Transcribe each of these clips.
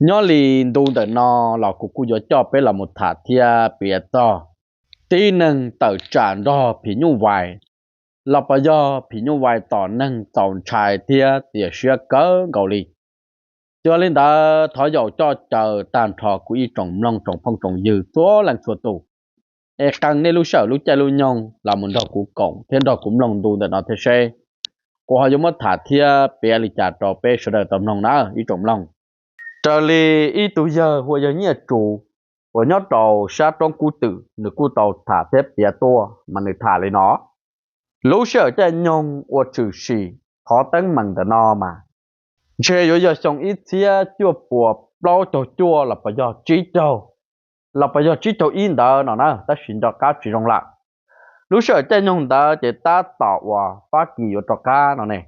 Nyob li ntu ntawm no los kuv kuj yuav coj peb los mus tham thiab piav txog tib neeg tawm tsam nrog phim nyuj vais, los puas yog phim nyuj vais tom neeg txaus ntshai thiab txias siab kawg nkaus li. Yog li ntawd thov yaum coj caw tag nrho kuv ib tsoom mloog tsoom phooj tsoom ywg txhua leej txhua tus, es qee nej lub sij hawm lub caij lub nyoog los mus nrog kuv koom thiab nrog kuv mloog ntu ntawm no thiab seb kuv ho yuav muab tham thiab piav li cas rau peb sawv daws tau mloog na ib tsoom mloog. Raws li ib tug yawg hu ua yawg Nyiaj Tsu uas nyob rau sab roob Kub Twm nws kuj tau tham thiab piav tuaj mas nws tham li no: Lub sij hawm caij nyoog uas tshwm sim qhov teeb meem ntawm no mas ntshe yuav yog xyoo ib txhiab cuaj puas plaub caug cuaj los puas yog tsib caug, los puas yog tsib caug ib ntawd no na, tab sis nco qab tsis zoo lawm. Lub sij hawm caij nyoog ntawd ces tab tom uas Fab Kis yuav rov qab no ne.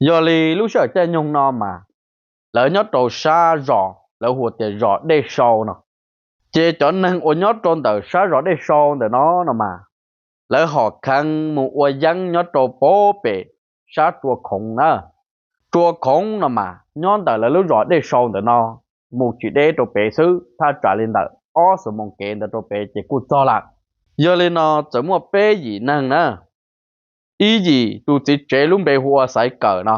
Yog li lub sij hawm caij nyoog no mas lawv nyob rau sab zos lawv hu ua tias zos Dej Sau no. Ces cov neeg uas nyob rau ntawm sab zos Dej Sau ntawm no no mas lawv hom kheev mus ua yeeb nyob rau pem sab Tsua Khoov na. Tsua Khoov no mas nyob ntawm lawv lub zos Dej Sau ntawm no mus tsis deb rau pem xwb, thaj tsam li ntawm ob xuab moos kev ntawd rau pem ces kuj txog lawm. Yog li no txawm muaj peb yim neeg na. Ib yim tus txiv tsev lub npe hu ua Xaiv Kawm no,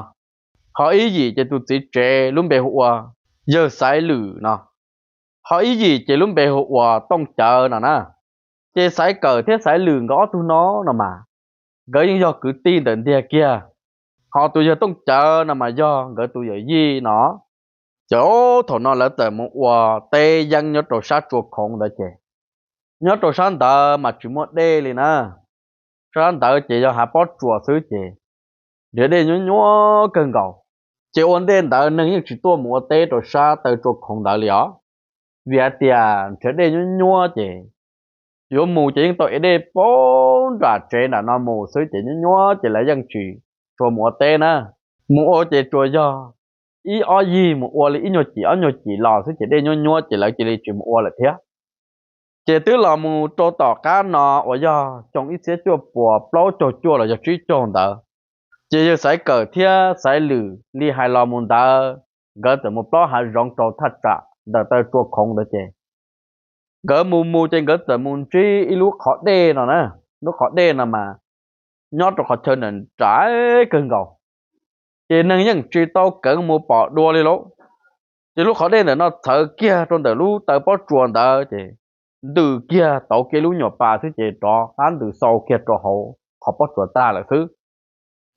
ho ib yim ces tus txiv tsev lub npe hu ua yawg Xaiv Lwm no, ho ib yim ces lub npe hu ua Tooj Cawv no na. Ces Xaiv Kawm thiab Xaiv Lwm nkawd ob tug no no mas nkawd yeej yog kwv tij ntawm ntiag kiag, ho tus yawg Tooj Cawv no mas yog nkawd tus yawm yij no. Ces thaum no lawv txawm mus ua teb yeeb nyob rau sab Tsua Khoov ntawd ces nyob rau sab ntawd mas tsis muaj dej li na. Sab ntawd ces yog hav pob tsuas xwb ces nrhiav dej nyuaj nyuaj kawg nkaus. Ces ua ntej ntawd neeg yeej tsis tuaj mus ua teb rau sab taw Tsua Khoov ntawd li os, vim hais tias nrhiav dej nyuaj nyuaj ces yuav mus ces yeej tau ev dej puag nram tsev nram no mus xwb ces nyuaj nyuaj ces lawv yeej tsis tshua mus ua teb na. Mus ua ces tsuas yog ib ob yig mus ua li ib nyuag cim ob nyuag cim los xwb ces dej nyuaj nyuaj ces lawv cia li tsis mus ua lawm thiab. Ces twb los mus rau tom qab no uas yog xyoo ib txhiab cuaj puas plaub caug cuaj los yog tsib caug ntawd, ces yawg Xaiv Kawm thiab Xaiv Lwm li hais los mus ntawd, nkawd txawm mus plob hav zoov rau thaj tsam ntawm taw Tsua Khoov ntawd ces nkawd mus mus ces nkawd txawm mus ntsib ib lub qhov dej no na. Lub qhov dej no mas nyob rau qhov chaw nram nram kawg nkaus, ces neeg yeej tsis tau keev mus pom dua li lauj. Ces lub qhov dej ntawm no txhawv kiag rau ntawm lub taw pob tsuas ntawd ces ntws kiag tauv kiag lub nyuam pas xwb ces rov qab ntws xau kiag rau hauv qhov pob tsuas tag lawm xwb.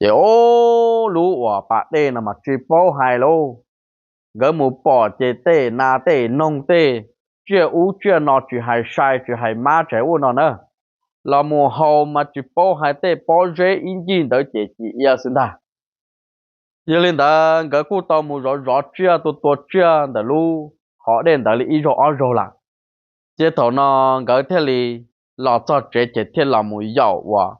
Ces o, lub uas pas dej no mas tsis paub hais lauj, nkawd mus pom ces tej nas tej noog tej tsiaj ub tsiaj no tsis hais sai tsis hais mab tsis hais ub no na, los mus haus mas tsis paub hais tej pob zeb ib ncig ntawd ces ci ia xwb ntag. Yog li ntawd nkawd kuj tau mus zov zov tsiaj tua tua tsiaj ntawm lub qhov dej ntawd li ib zaug ob zaug lawm. Ces thaum no nkawd thiaj li los txog tsev ces thiaj los mus yaum uas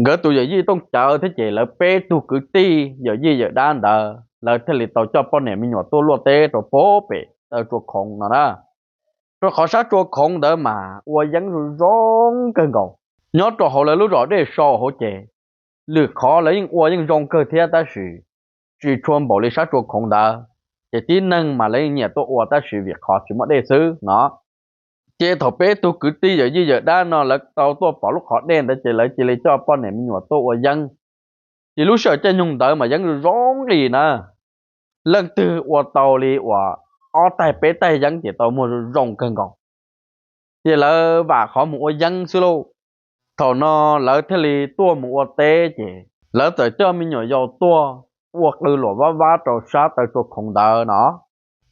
nkawd tus yawm yij Tooj Cawv thiab ces lawv peb tug kwv tij yawm yij yawm dab ntawd lawv thiaj li tau coj poj niam me nyuam tuaj luaj teb rau pem taw Tsua Khoov no na. Rau qhov sab Tsua Khoov ntawd mas ua yeeb zoo zoo kawg nkaus. Nyob rau hauv lawv lub zos Dej Sau hauv ces lwm qhov lawv yeej ua yeej zoo kawg thiab tab sis tsis tshua npaum li sab Tsua Khoov ntawd, ces tib neeg mas lawv yeej nyiam tuaj ua tab sis vim qhov tsis muaj dej xwb no. Ces thaum peb tug kwv tij yawm yij yawm dab no lawv tau tuaj pom lub qhov dej ntawd ces lawv cia li coj poj niam me nyuam tuaj ua yeeb. Ces lub sij hawm caij nyoog ntawd mas yeeb zoo zoo li na, leej twg ua tau li uas ob taig peb taig yeeb ces tau muag zoo zoo kawg nkaus. Ces lawv vam qhov mus ua yeeb xwb lauj. Thaum no lawv thiaj li tuaj mus ua teb ces lawv txawm coj me nyuam yaus tuaj ua qw luam vab vab rau sab taw Tsua Khoov ntawd no.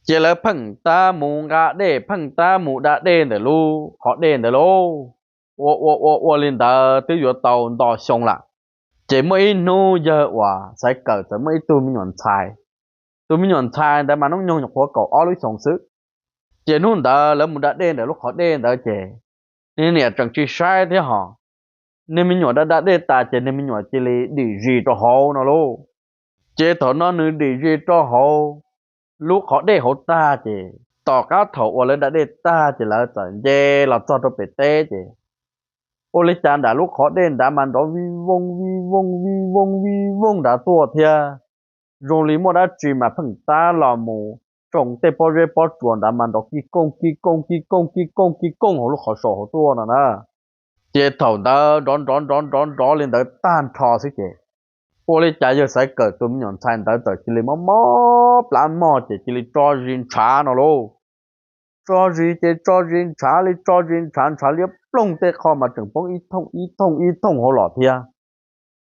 Ces lawv pheej tab mus nqa dej pheej tab mus da dej ntawm lub qhov dej ntawd lauj. Ua ua ua ua li ntawd twb yuav tau nto xyoo lawm. Ces muaj ib hnub yawg uas Xaiv Kawm txawm muaj ib tug me nyuam ntxhais. Tus me nyuam ntxhais ntawd mas hnub nyoog nyuam qhuav kaum ob lub xyoos xwb. Ces hnub ntawd lawv mus da dej ntawm lub qhov dej ntawd ces niag niam tseem tsis saib thiab hos, niag me nyuam da da dej tas ces niag me nyuam cia li dim zis rau hauv no lauj. Ces thaum no nws dim zis rau hauv lub qhov dej hauv tag ces tom qab thaum uas lawv da dej tag ces lawv txawm nce los txog rau pem teb ces ua li cas nram lub qhov dej nrad mas nrov vij vooj vij vooj vij vooj vij vooj nrad tuaj thiab, zoo li muaj dab tsi mas pheej tab los mus tsoo tej pob zeb pob tsuas ntawd mas nrov kij kooj kij kooj kij kooj kij kooj kij kooj hauv lub qhov saus hauv tuaj no na. Ces thaum ntawd nrov nrov nrov nrov nrov li ntawd tag nrho xwb ces ua li cas yawg Xaiv Kawm tus me nyuam ntxhais ntawd txawm cia li mob mob plab mog ces cia li tso zis ntshav no lauj. Tso zis ces tso zis ntshav li tso zis ntshav ntshav liab ploog tej qho mas tseem poob ib thooj ib thooj ib thooj hauv los thiab.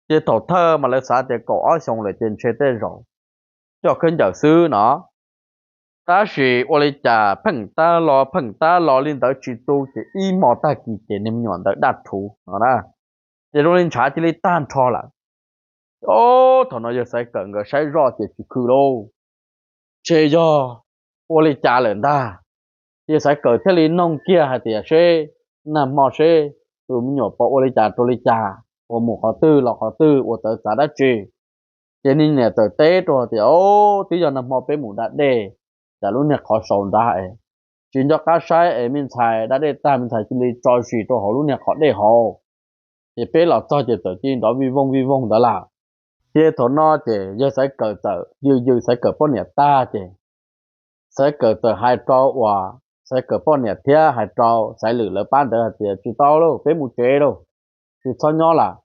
Ces thaum thawj mas lawv xav tias kaum ob xyoos lawm ces ntshe tej zaum coj khaub ncaws xwb no. Tab sis ua li cas pheej tab los pheej tab los li ntawd tsis tu ces ib hmo tag kis ces niag me nyuam ntawd daj rhuv no na. Ces zoo li ntshav cia li tag nrho lawm. Ob, thaum no yawg Xaiv Kawm nkawd saib zoj ces tsis khw lauj. Ntshe yog ua li cas lawm ntag. Ces Xaiv Kawm thiaj li noog kiag hais tias seb nag hmo seb tus me nyuam puas ua li cas rau li cas, puas mus qhov twg los qhov twg, ua txawv txav dab tsi. Ces niag niam txawm teb rau tias, Ob, twb yog nag hmo peb mus da dej, cas lub niag qhov saus nrad es tsis nco qab saib es me ntxhais da dej tag me ntxhais cia li tso zis rau hauv lub niag qhov dej hauv. Ces peb los txog ces txawm cia li nrov vij voog vij voog ntawd lawm. Ces thaum no ces yawg Xaiv Kawm txawm yws yws Xaiv Kawm poj niam tag ces Xaiv Kawm txawm hais rau uas Xaiv Kawm poj niam thiab hais rau Xaiv Lwm lawv pab ntawd hais tias, Tsis tau lauj, peb mus tsev lauj, tsis txhob nyob lawm.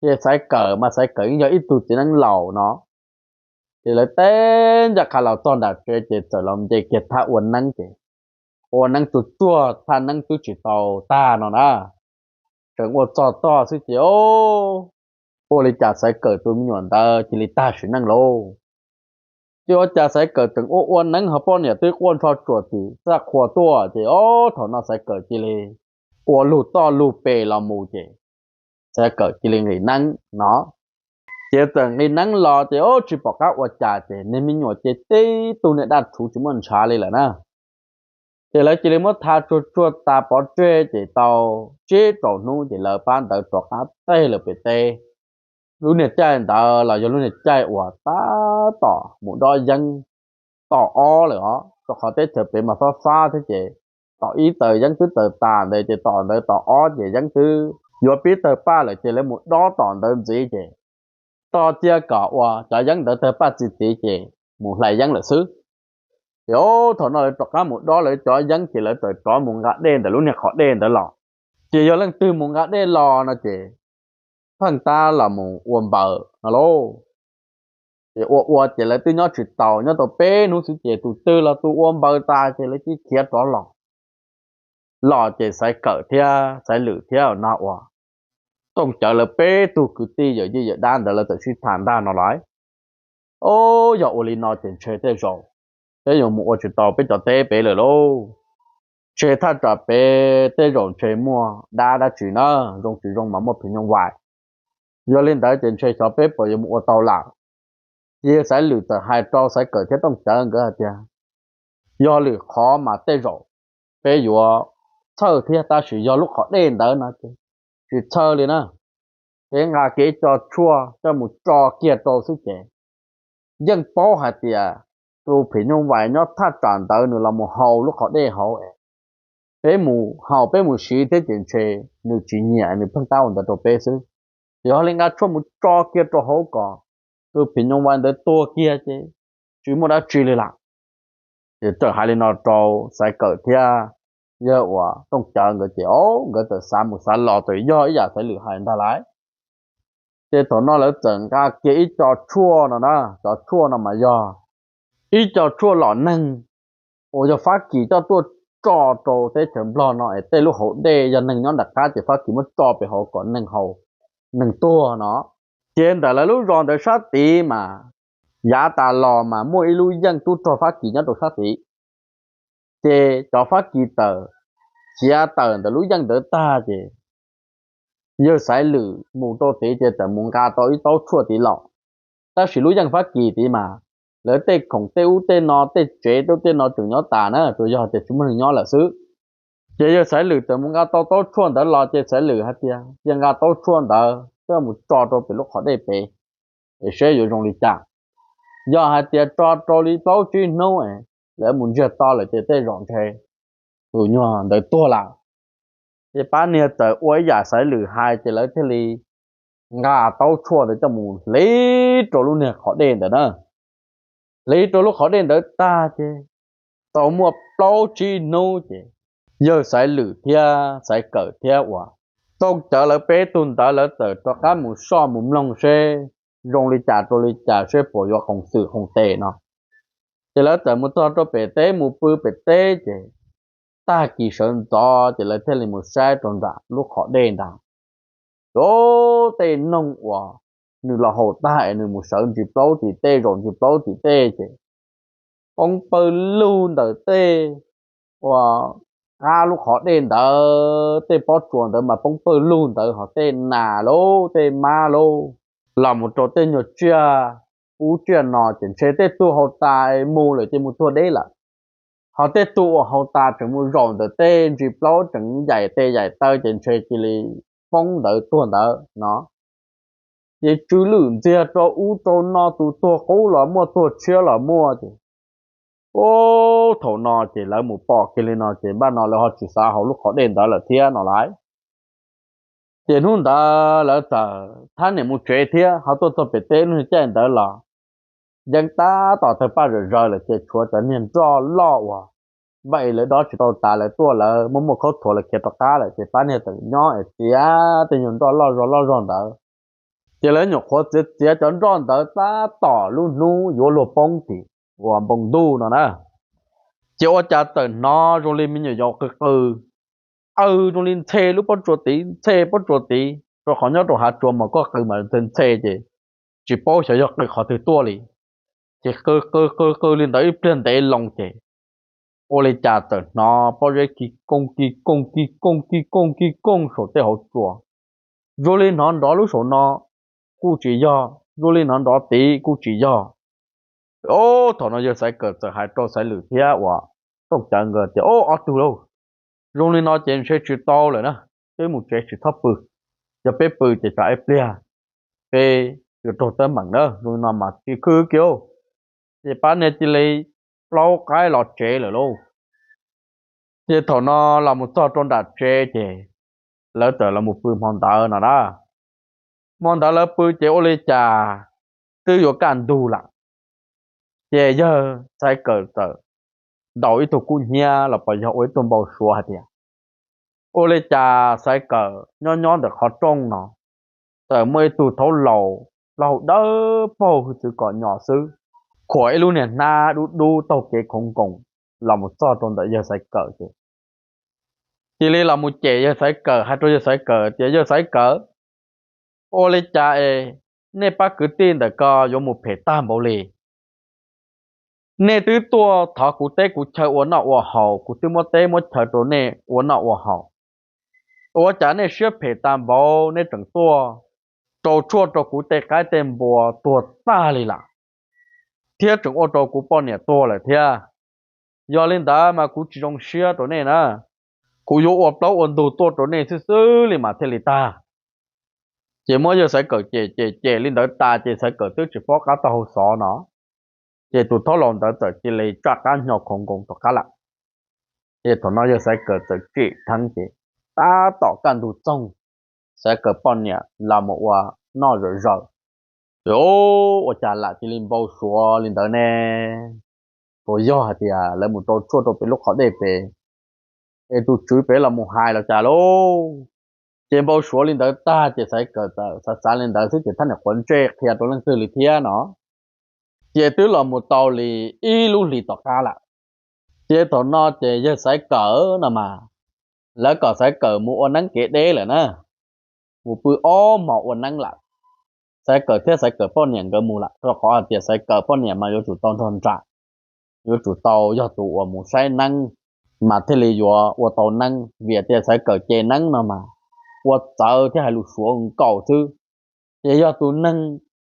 Ces Xaiv Kawm mas Xaiv Kawm yeej yog ib tug txiv neeb laus no. Ces lawv teb ncaj qha los txog nram tsev ces txawm los nce kiag thaj ua neeb ces ua neeb tsuag tsuag, thaj neeb twb tsis tau tag no na. Tseem ua txog tog xwb ces ua li cas Xaiv Kawm tus me nyuam ntawd cia li tag sim neej lauj. Ces ua cas Xaiv Kawm tseem ua ua neeb ho poj niam twb quaj nrho tsuam tim txaj qhua tuaj ces ob, thaum no Xaiv Kawm cia li ua lug toj lug pes los mus ces Xaiv Kawm cia li nqis neeb no. Ces txawm nqis neeb los ces ob, tsis pom qab ua cas ces niag me nyuam ces tib tug niag daj rhuv tsis muaj ntshav li lawm na. Ces lawv cia li muab tha tsuag tsuag tas pov tseg ces tau tsib rau hnub ces lawv pab ntawd rov qab teg lawm pem teb. Lub niag caij ntawd los yog lub niag caij uas tab tom mus dob yeeb tom ob lawm os, rau qhov teb chaws pem mas fab fab thiab ces tom ib taws yeeb twb tawg tas ntawd ces tom ntawd tom ob ces yeeb twb yuav pib tawg paj lawm ces lawv mus dob tom ntawd ntxiv ces tog cia kom uas cov yeeb ntawd tawg paj txi txiv ces mus hlais yeeb lawm xwb. Ces ob, thaum no lawv rov qab mus dob lawv cov yeeb ces lawv txawm rov mus nqa dej ntawm lub niag qhov dej ntawd los. Ces yog leej twg mus nqa dej los no ces pheej tab los mus ua npaws no lauj. Ces ua ua ces lawv twb nyob tsis taus, nyob tau peb hnub xwb ces tus twg los tus ua npaws tas ces lawv cia li khiav rov los. Los ces Xaiv Kawm thiab Xaiv Lwm thiab no uas Tooj Cawv lawv peb tug kwv tij yawm yij yawm dab ntawd lawv txawm sib tham ntag no lawm. Ob, yog ua li no ces ntshe tej zaum peb yuav mus ua tsis tau peb cov teb pem lawm lauj. Ntshe thaj tsam pem tej zaum ntshe muaj dab dab tsi na, zoo tsis zoo mas muaj phim nyuj vais. Yog li ntawd ces ntshe xyov peb puas yuav mus ua tau lawm. Ces Xaiv Lwm txawm hais rau Xaiv Kawm thiab Tooj Cawv nkawd hais tias, Yog lwm qhov mas tej zaum peb yuav txhawj thiab tab sis yog lub qhov dej ntawd no ces tsis txhawj li na. Peb nqa kiag ib co tshuaj coj mus tso kiag rau xwb ces yeej paub hais tias tus phim nyuj vais nyob thaj tsam ntawd nws los mus haus lub qhov dej hauv es peb mus haus peb mus siv thiab ces ntshe nws tsis nyiam, nws pheej tab ua ntawd rau peb xwb. Ces yog li nqa tshuaj mus tso kiag rau hauv kom tus phim nyuj vais ntawd tuag kiag ces tsis muaj dab tsi li lawm. Ces txawm hais li no rau Xaiv Kawm thiab yawg uas Tooj Cawv nkawd ces ob, nkawd txawm xav mus xav los txawm yog ib yam Xaiv Lwm hais ntag lauj. Ces thaum no lawv txawm nqa kiag ib co tshuaj no na, cov tshuaj no mas yog ib co tshuaj lom neeg uas yog Fab Kis coj tuaj tso rau teb chaws Nplog no es tej lub hauv dej yog neeg nyob nram qab ces Fab Kis muab tso pem hauv kom neeg haus neeg tuag no. Ces ntawm lawv lub zos ntawd sab tid mas yav tas los mas muaj ib lub yeej tub rog Fab Kis nyob rau sab tid. Ces cov Fab Kis txawm khiav tawm ntawm lub yeej ntawd tag ces yawg Xaiv Lwm mus rau tid ces txawm mus nqa tau ib taub tshuaj tid los. Tab sis lub yeej Fab Kis tid mas lawv tej khoom tej ub tej no tej tsev tej ub tej no tseem nyob tas na, tsuas yog tias tsis muaj neeg nyob lawm xwb. Ces yawg Xaiv Lwm txawm mus nqa tau taub tshuaj ntawd los ces Xaiv Lwm hais tias cia nqa taub tshuaj ntawd coj mus tso rau pem lub qhov dej pem es seb yuav zoo li cas. Yog hais tias tso rau li plaub tsib hnub lawv mus ntsiag to lawm ces tej zaum ntshe tus nyuag ntawd tuag lawm. Ces pab niag txawm ua ib yam Xaiv Lwm hais ces lawv thiaj li nqa taub tshuaj ntawd coj mus hliv rau lub niag qhov dej ntawd na. Hliv rau lub qhov dej ntawd tag ces tau muaj plaub tsib hnub ces yawg Xaiv Lwm thiab Xaiv Kawm thiab uas Tooj Cawv lawv peb tug ntawd lawv txawm rov qab mus soj mus mloog seb zoo li cas rau li cas seb puas yuav qoos xwm qoos tes no. Ces lawv txawm mus txog rau pem teb mus pw pem teb ces tag kis sawv ntxov ces lawv thiaj li mus saib rau nram lub qhov dej ntawd. Ov, tej noog uas nws los haus tag es nws mus sawv ntsis plaub tim tej zaum ntsis plaub tim tej ces poob pawg lug ntawm tej uas qab lub qhov dej ntawd, tej pob tsuas ntawd mas poob pawg lug ntawd, ho tej nas lauj, tej mab lauj, los mus rau tej nyuag tsiaj ub tsiaj no ces ntshe tej tug haus tas mus lawm ces mus tuag deb lawm. Ho tej tug uas haus tas tseem mus zaum ntawm tej ntsis plaub tseem yaim tes yaim taw ces ntshe cia li poob ntawd tuag ntawd no. Ces tsw lwj ntxiag rau ub rau no, tus tuag qub los muaj, tuag tshiab los muaj ces, ov, thaum no ces lawv mus pom kiag li no ces npaj no lawv ho tsis xav haus lub qhov dej ntawd lawm thiab no lauj. Ces hnub ntawd lawv txawm thab niam mus tsev thiab ho tuaj txog pem teb lub caij ntawd los yeej tab tom tawg paj zawm zaws lawm ces tshuav cov niag nroj loj uas npaj lawv dob tsis tau tas lawv tuaj, lawv muaj muaj khaub thuas lawv khiav rov qab lawm ces pab niag txawm nyob es txiav tej nyuag nroj loj zog loj zog ntawd. Ces lawv nyuam qhuav txiav txiav cov nroj ntawd tab tom lub hnub yuav luag poob tim uas npoo ntuj no na, ces ua cas txawm hnov zoo li me nyuam yaus qw qw, aw, zoo li ntxhe lub pob tsuas tid, ntxhe pob tsuas tid, rau qhov nyob rau hav tsuas mas koj qw mas ntxhe ntxhe ces tsis paub xyov yog qw qhov twg tuaj li. Ces qw qw qw qw li ntawd ib pliag ntev loo ces ua li cas txawm hnov pob zeb ki kooj ki kooj ki kooj ki kooj ki kooj saum tej hauv tsuas. Zoo li hnov nrov lub saum no kuj tsis yog, zoo li hnov nrov tid kuj tsis yog. Ov, thaum no yawg Xaiv Kawm txawm hais rau Xaiv Lwm thiab uas Tooj Cawv nkawd tias, Ov, ob tug lauj, zoo li no ces ntshe tsis tau lawm na, peb mus tsev tsis txhob pw. Yog peb pw ces tsam ib pliag peb yuav raug teeb meem na, zoo li no mas tsis khw kiag. Ces pab niag cia li plaub qaib los tsev lawm lauj. Ces thaum no los mus txog rau nram tsev ces lawv txawm los mus pw hmo ntawd no na. Hmo ntawd lawv pw ces ua li cas twb yuav kaj ntug lawm, ces yawg Xaiv Kawm txawm ntaus ib tug kub hnyiab los puas yog ua ib tug npau suav hais tias, ua li cas Xaiv Kawm nyob nyob ntawm qhov rooj no txawm muaj ib tug thaub laus plaub hau dawb paug hwj txwv kom nyom xwb, khuam ib lub niag hnab dub dub taug kev khoov nkoos los mus txog rau ntawm yawg Xaiv Kawm ces cia li los mus cem yawg Xaiv Kawm, hais rau yawg Xaiv Kawm tias, Yawg Xaiv Kawm, ua li cas es nej pab kwv tij ntawm ko yuav mus phem tag npaum li? Nej twb tuaj thov kuv teb kuv chaw ua noj ua haus, kuv twb muab teb muab chaw rau nej ua noj ua haus, ua cas nej siab phem tag npaum nej tseem tuaj rau tshuaj rau kuv tej qaib tej npua tuag tag li lawm, thiab tseem ua rau kuv poj niam tuag lawm thiab. Yog li ntawd mas kuv tsis zoo siab rau nej na, kuv yuav ua plaub ua ntug tuaj rau nej xwb xwb li mas thiaj li tag. Ces muab yawg Xaiv Kawm cem cem cem li ntawd tas ces Xaiv Kawm twb tsis paub qab taug hau xov no, ces tus thaub laus ntawd txawm cia li tsaj qab hnyo khoov nkoos rov qab lawm. Ces thaum no yawg Xaiv Kawm txawm tsim dheev ces tab tom kaj ntug txoog, Xaiv Kawm poj niam los mus ua noj zom zaws. Ces ua cas lam cia li npau suav li ntawd ne? Puas yog hais tias lawv mus rau tshuaj rau pem lub qhov dej pem es tus tswv pem los mus hais los cas lauj? Ces npau suav li ntawd tag ces Xaiv Kawm txawm xav xav li ntawd xwb ces thab niam quav ntsej qhia rau leej twg li thiab no. Ces twb los mus tau li ib lub hlis tom qab lawm. Ces thaum no ces yawg Xaiv Kawm no mas, lawv kom Xaiv Kawm mus ua neeb kev deb lawm na, mus pw ob hmos ua neeb lawm. Xaiv Kawm thiab Xaiv Kawm poj niam nkawd mus lawm rau qhov hais tias Xaiv Kawm poj niam mas yuav tsum tau nrog nram, yuav tsum tau yog tus uas mus saib neeb mas thiaj li yuav ua tau neeb, vim tias Xaiv Kawm ce neeb no mas ua txawv thiab hais lus suav nkaus xwb. Ces yog tus neeg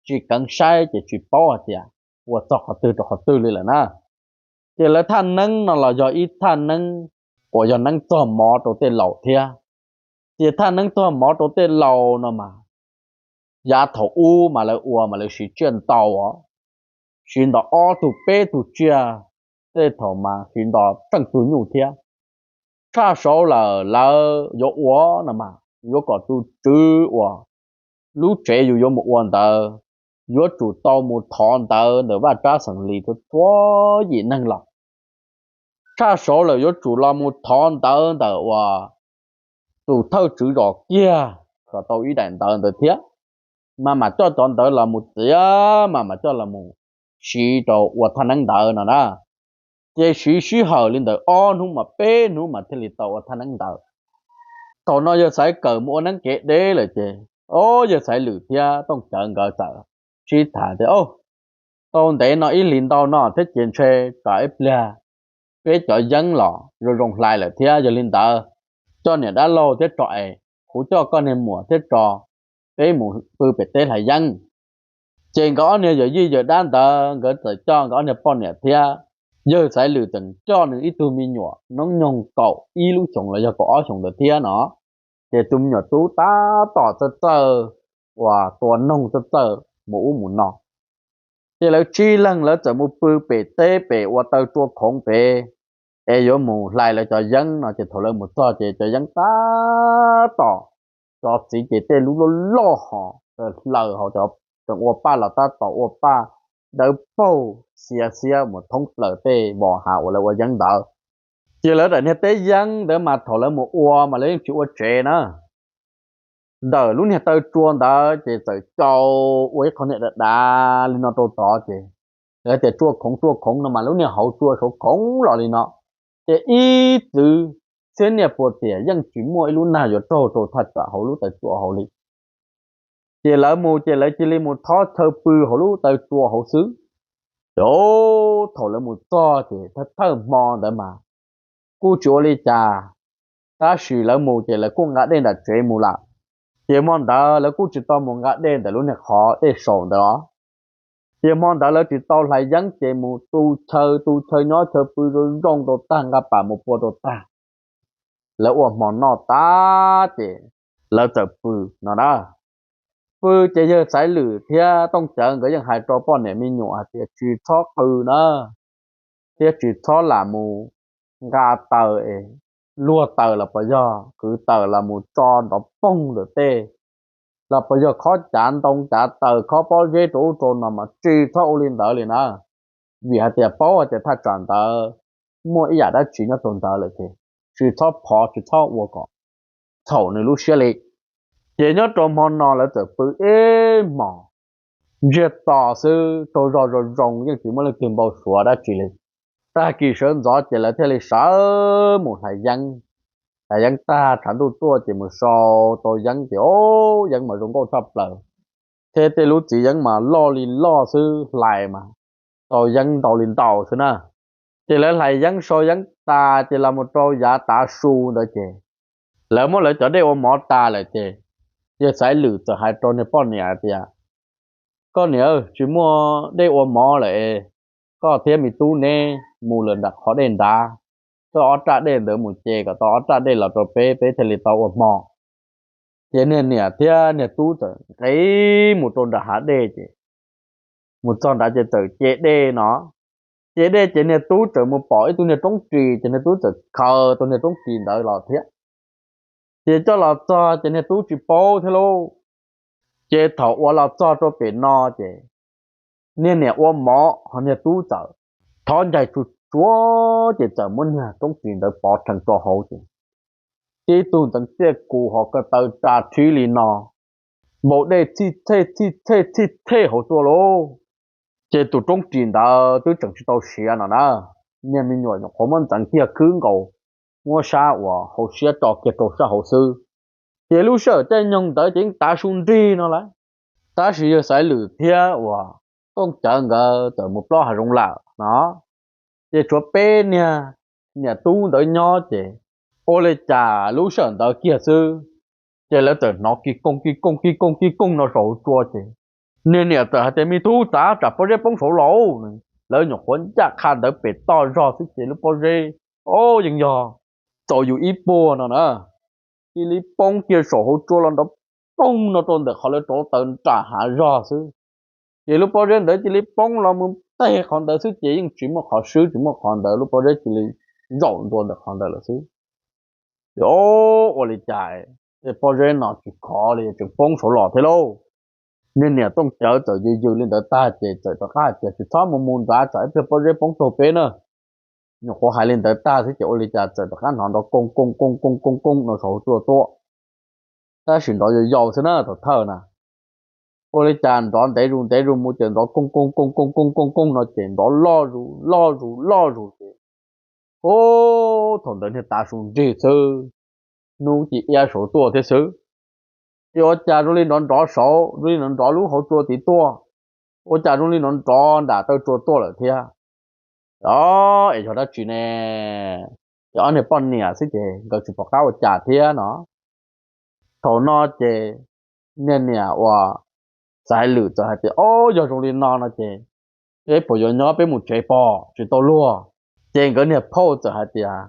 tsis keev saib ces tsis paub hais tias ua txog qhov twg rau qhov twg li lawm na. Ces lawv thaj neeb no los yog ib thaj neeb uas yog neeb txog mov rau tej laus thiab. Ces thaj neeb txog mov rau tej laus no mas, yav thaum ub mas lawv ua mas lawv siv tsiaj ntaus os, siv ntaus ob tug peb tug tsiaj, tej thaum mas siv ntaus tsheej tug nyuj thiab. Tshaj saud lawm lawv yuav ua no mas yuav kom tus tswv uas lub tsev yus yuav mus ua ntawd yuav tsum tau mus thov ntawv ntawm Vaj Tsab xeem Lis txhua txhua yim neeg los. Tshaj saud lawm yuav tsum los mus thov ntawv ntawm uas tus thawj tswv zos kiag kom tau ib daim ntawv ntawd thiab. Mas mam coj cov ntawv los mus txiav, mas mam coj los mus siv rau ua thaj neeb ntawv no na. Ces siv sij hawm li ntawm ob hnub mas peb hnub mas thiaj li tau ua thaj neeb ntawv. Thaum no yawg Xaiv Kawm mus ua neeb kev deb lawm ces, o, yawg Xaiv Lwm thiab Tooj Cawv nkawd txawm sib tham tias, o, tau ntev no ib hlis ntau no thiab ces ntshe tsam ib pliag peb cov yeeb los zoo zoo hlais lawm thiab, yog li ntawd coj niam dab laug thiab tso es kuv coj koj niag muam thiab tso peb mus pw pem teb hlais yeeb. Ces nkawd ob niag yawm yij yawm dab ntawd nkawd txawm coj nkawd ob niag poj niam thiab yawg Xaiv Lwm tseem coj nws ib tug me nyuam noob nyoog kaum ib lub xyoos los yog kaum ob xyoos ntawd thiab no. Ces tus me nyuam tub tab tom txawj txawj uas tua noog txawj txawj mus ub mus no. Ces lawv tsib leeg lawv txawm mus pw pem teb pem ua taw tsua khoov pem es yuav mus hlais lawv cov yeeb no. Ces thaum lawv mus txog ces cov yeeb tab tom, cov txiv ces tej lub loj loj hos hlaws hos cov tseem ua paj los tab tom ua paj dawb paug xiav xiab mus thoob plaws tej vos hav uas lawv ua yeeb ntawd. Ces lawv daim niag teb yeeb ntawd mas thaum lawv mus ua mas lawv yeej tsis ua tsev na. Ntawm lub niag taw tsua ntawd ces txawm cau ua ib qho niag dav dav li no rau tod ces lawv tias tsua khoov tsua khoov no mas lub niag hauv tsua saud khoov los li no. Ces ib txwv txhiab niaj puas tiam yeej tsis muaj ib lub nag yuav raug rau thaj tsam hauv lub taw tsua hauv li. Ces lawv mus ces lawv cia li mus thob chaw pw hauv lub taw tsua hauv xwb. Ces thaum lawv mus txog ces thawj thawj hmo ntawd mas kuj tsis ua li cas, tab sis lawv mus ces lawv kuj nqa dej nram tsev mus lawm. Ces hmo ntawd lawv kuj tsis tau mus nqa dej ntawm lub niag qhov dej saum ntawd os. Ces hmo ntawd lawv tsis tau hlais yeeb ces mus tu chaw tu chaw nyob chaw pw zoo zoo rau tag, nqa pam mus pua rau tag. Lawv ua hmo noj tas ces lawv txawm pw no na. Pw ces yawg Xaiv Lwm thiab Tooj Cawv nkawd yeej hais rau poj niam me nyuam hais tias tsis txhob qw na, thiab tsis txhob lam mus nqa taws es luag taws los puas yog kwv taws los mus tso nrov poog ntawm tej, los puas yog khob cav ntoo cav taws khob pob zeb rau ub rau no mas tsis txhob ua li ntawd li na. Vim hais tias paub hais tias thaj tsam ntawd muaj ib yam dab tsi nyob rau ntawd lawm ces tsis txhob phov tsis txhob ua kom txhaum nws lub siab li. Ces nyob rau hmo no lawv txawm pw ib hmos ntsiag to xwb, tsaug zog zoo zoo yeej tsis muaj leej twg npau suav dab tsi li. Tag kis sawv ntxov ces lawv thiaj li sawv mus hlais yeeb. Hlais yeeb tag tshav ntuj tuaj ces mus sau tau yeeb ces o, yeeb mas zoo nkauj tshaj plaws, thiab tej lub txiv yeeb mas loj li loj xwb, hlais mas tau yeeb ntau li ntau xwb na. Ces lawv hlais yeeb sau yeeb tas ces los mus rau yav tav su ntawd ces lawv muab lawv cov dej ua mov tas lawm ces yawg Xaiv Lwm txawm hais rau niag poj niam hais tias, koj niam, tsis muaj dej ua mov lawm es koj thiab me tub neb mus lawm nram qhov dej nrad, coj ob raj dej ntawd mus ce kom tau ob raj dej los rau peb, peb thiaj li tau ua hmo. Ces niag niam thiab niag tub txawm nqis mus rau nram hav dej ces mus txog nrad ces txawm ce dej no. Ce dej ces niag tub txawm mus pom ib tug niag roob ris ces niag tub txawm khaws tau niag roob ris ntawd los thiab. Ces coj los txog ces niag tub tsis paub thiab lauj. Ces thaum uas los txog rau pem no ces niag niam ua mov ho niag tub txawm thov ncaig tsuag tsuag ces txawm muab niag roob ris ntawd pov rhees rau hauv ces tib tug ntxeev txiaj kus ho ko taw tsa rhib li no, npau dej txhij txhej txhij txhej txhij txhej hauv tuaj lauj. Ces tus roob ris ntawd twb tseem tsis tau siav no na, niag me nyuam nyuam qhuav muab ntxeev kiag khwb nkaus, muab sab uas hauv siab tso kiag rau sab hauv xwb. Ces lub sij hawm caij nyoog ntawd ces yeej tav su nrig no lawm, tab sis yawg Xaiv Lwm thiab uas Tooj Cawv nkawd txawm mus plob hav zoov lawm no. Ces tshuav peb niag niam tub ntawd nyob ces ua li cas lub sij hawm ntawd kiag xwb ces lawv txawm hnov ki kooj ki kooj ki kooj ki kooj no saum hauv tsua ces niag niam txawm hais tias, me tub, txav tsam pob zeb poob saud lauj. Lawv nyuam qhuav ncaj qha ntawd pem toj zog xwb ces lub pob zeb, o, yeej yog txaus yus ib puag no na, cia li poob kiag saum hauv tsua los nrov poog no rau ntawm qhov lawv rauv taws nram hav zog xwb. Ces lub pob zeb ntawd cia li poob los mus teg qhov ntawd xwb ces yeej tsis muaj qhov swb tsis muaj qhov ntawd, lub pob zeb cia li zaum ntua ntawm qhov ntawd lawm xwb. Ces o, ua li cas tej pob zeb no tsis khov li tseem poob saud los thiab lauj. Niag niam Tooj Cawv txawm yws yws li ntawd tag ces txawm rov qab hais tias, Tsis txhob mus mus nrad tsam ib pliag pob zeb poob tuag peb na. Nyuam qhuav hais li ntawd tag xwb ces ua li cas txawm rov qab hnov nrov kooj kooj kooj kooj kooj kooj no saum hauv tsua tuaj. Tab sis nrov yau yau xwb na thaum thawj na. Ua li cas nrov ntev zus ntev zus mus ces nrov kooj kooj kooj kooj kooj kooj kooj no ces nrov loj zus loj zus loj zus ces, ub, thaum ntawd niag tav su nrig xwb, hnub ci iab saud tuaj thiab xwb. Ces ua cas zoo li nrov nrov saud, zoo li nrov nrov lub hauv tsua tid tuaj, ua cas zoo li nrov nrov nram taw tsua tuaj lawm thiab. Os, es yog dab tsi ne? Ces ob niag poj niam xwb ces nkawd tsis pom qab ua cas thiab no. Thaum no ces niag niam uas Xaiv Lwm txawm hais tias, Ob, yog zoo li no no ces, es puas yuav nyob peb mus tsev pom tsis tau luag? Ces nkawd niag phauj txawm hais tias,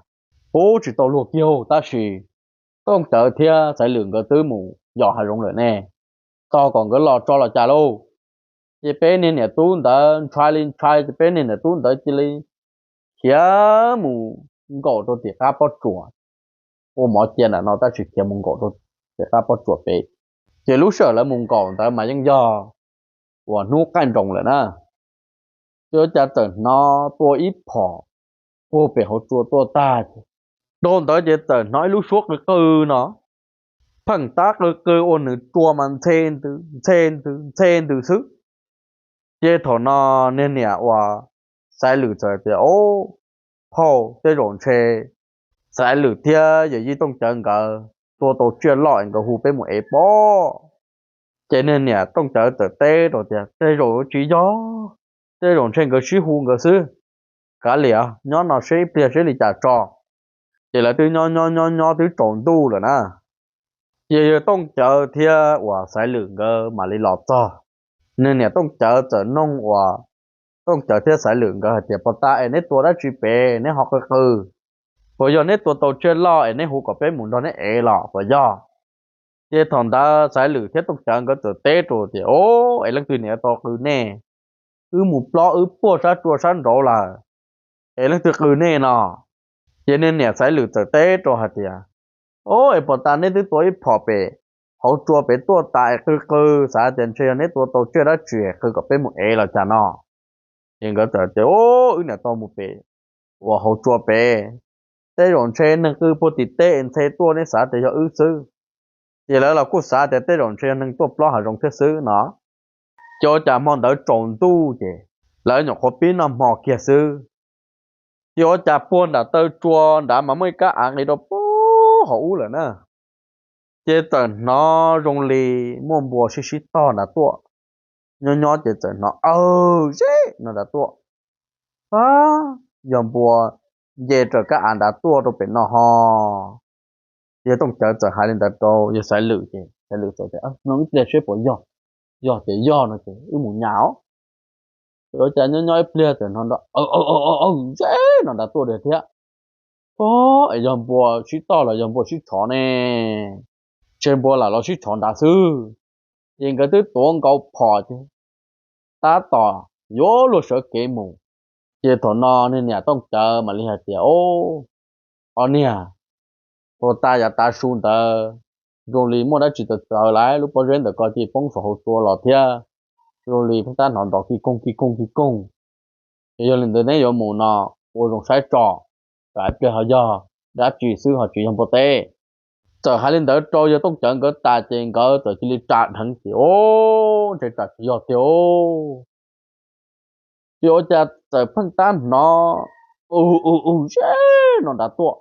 Ub, tsis tau luag kiag tab sis Tooj Cawv thiab Xaiv Lwm nkawd twb mus yos hav zoov lawm ne, tos kom nkawd los tso los cas lauj. Ces peb niag niam tub ntawd ntshai li ntshai ces peb niag niam tub ntawd cia li khiav mus nkaum rau tim qab pob tsuas, ua mov cia ntawm no tab sis khiav mus nkaum rau tim qab pob tsuas pem. Ces lub sij hawm lawv mus nkaum ntawd mas yeej yog uas hnub qaij nroos lawm na. Ces ua cas txawm hnov tua ib phom puag pem hauv tsua tuaj tag ces, dhau ntawd ces txawm hnov ib lub suab qw qw no, pheej tab qw qw ua nws tsua mas ntxhe ntws ntxhe ntws ntxhe ntws xwb. Ces thaum no niag niam uas Xaiv Lwm txawm tias, Ob, phauj, tej zaum ntshe Xaiv Lwm thiab yawm yij Tooj Cawv nkawd tua tau tsiaj loj es nkawd hu peb mus ev pob. Ces niag niam Tooj Cawv txawm teb rau tias, Tej zaum tsis yog, tej zaum ntshe nkawd sib hu nkawd xwb. Kav liam, nyob no seb ib pliag seb li cas tso. Ces lawv twb nyob nyob nyob nyob twb tsaus ntuj lawm na. Ces yawg Tooj Cawv thiab uas Xaiv Lwm nkawd mam li los txog. Niag niam Tooj Cawv txawm noog uas Tooj Cawv thiab Xaiv Lwm nkawd hais tias, Puas tas es neb tua dab tsi pem neb ho qw qw? Puas yog neb tua tau tsiaj loj es neb hu kom peb mus nrog neb ev los puas yog? Ces thaum ntawd Xaiv Lwm thiab Tooj Cawv nkawd txawm teb rau tias, Ob, es leej twg niam tau qw nej? Wb mus plob wb puag sab tsua sab nraud lawm, es leej twg qw nej no? Ces niag niam Xaiv Lwm txawm teb rau hais tias, Ob, es puas tas neb twb tua ib phom pem hauv tsua pem tuaj tas es qw qw, xav tias ntshe yog neb tua tau tsiaj dab tsi qw kom peb mus ev los cas no. Ces nkawd txawm tias, Ob, wb niam tau mus pem uas hauv tsua pem, tej zaum ntshe neeg qw puag tim teb es ntxhe tuaj neb xav tias yog wb xwb. Ces lawv los kuj xav tias tej zaum ntshe yog neeg tuaj plob hav zoov thiab xwb no. Ces ua cas hmo ntawd tsaus ntuj ces lawv nyuam qhuav pib noj hmo kiag xwb. Ces ua cas puag nram taw tsua nrad mas muaj ib kab av nqis rau puag hauv ub lawm na. Ces txawm hnov zoo li muaj npua sib sib tog nrad tuaj. Nyob nyob ces txawm hnov aw zeb no nrad tuaj. Ab, yog npua nce raws kab av nrad tuaj rau pem no ho. Yawg Tooj Cawv txawm hais li ntawd rau yawg Xaiv Lwm ces Xaiv Lwm txawm tias, Mloog ib pliag seb puas yog, yog ces yog no ces wb mus nyas os. Ces ua cas nyob nyob ib pliag txawm hnov nrov aw zeb no nrad tuaj thiab. Ob, es yog npua sib tog los yog npua sib tshov ne? Ntshe npua lam los sib tshov nrad xwb. Ces nkawd twb tuav nkaus phom ces tab tom yuav luag sawv kev mus. Ces thaum no niag niam Tooj Cawv mam li hais tias, Ob, niag, puag ta yav tav su ntawd zoo li muaj dab tsi txawv txawv lawm, lub pob zeb ntawm ko cia li poob saum hauv tsua los thiab, zoo li pheej tab hnov nrov ki koog ki koog ki koog. Ces yog li ntawd neb yuav mus no ua zoo saib tso, tsam ib pliag ho yog dab tsi xwb ho tsis yog npua teb. Txawm hais li ntawd rau yawg Tooj Cawv nkawd tas ces nkawd txawm cia li tsa dheev ces, Ob, ntshe tsam tsis yog tiag. Ces ua cas txawm pheej tab hnov u u u zeb no nrad tuaj.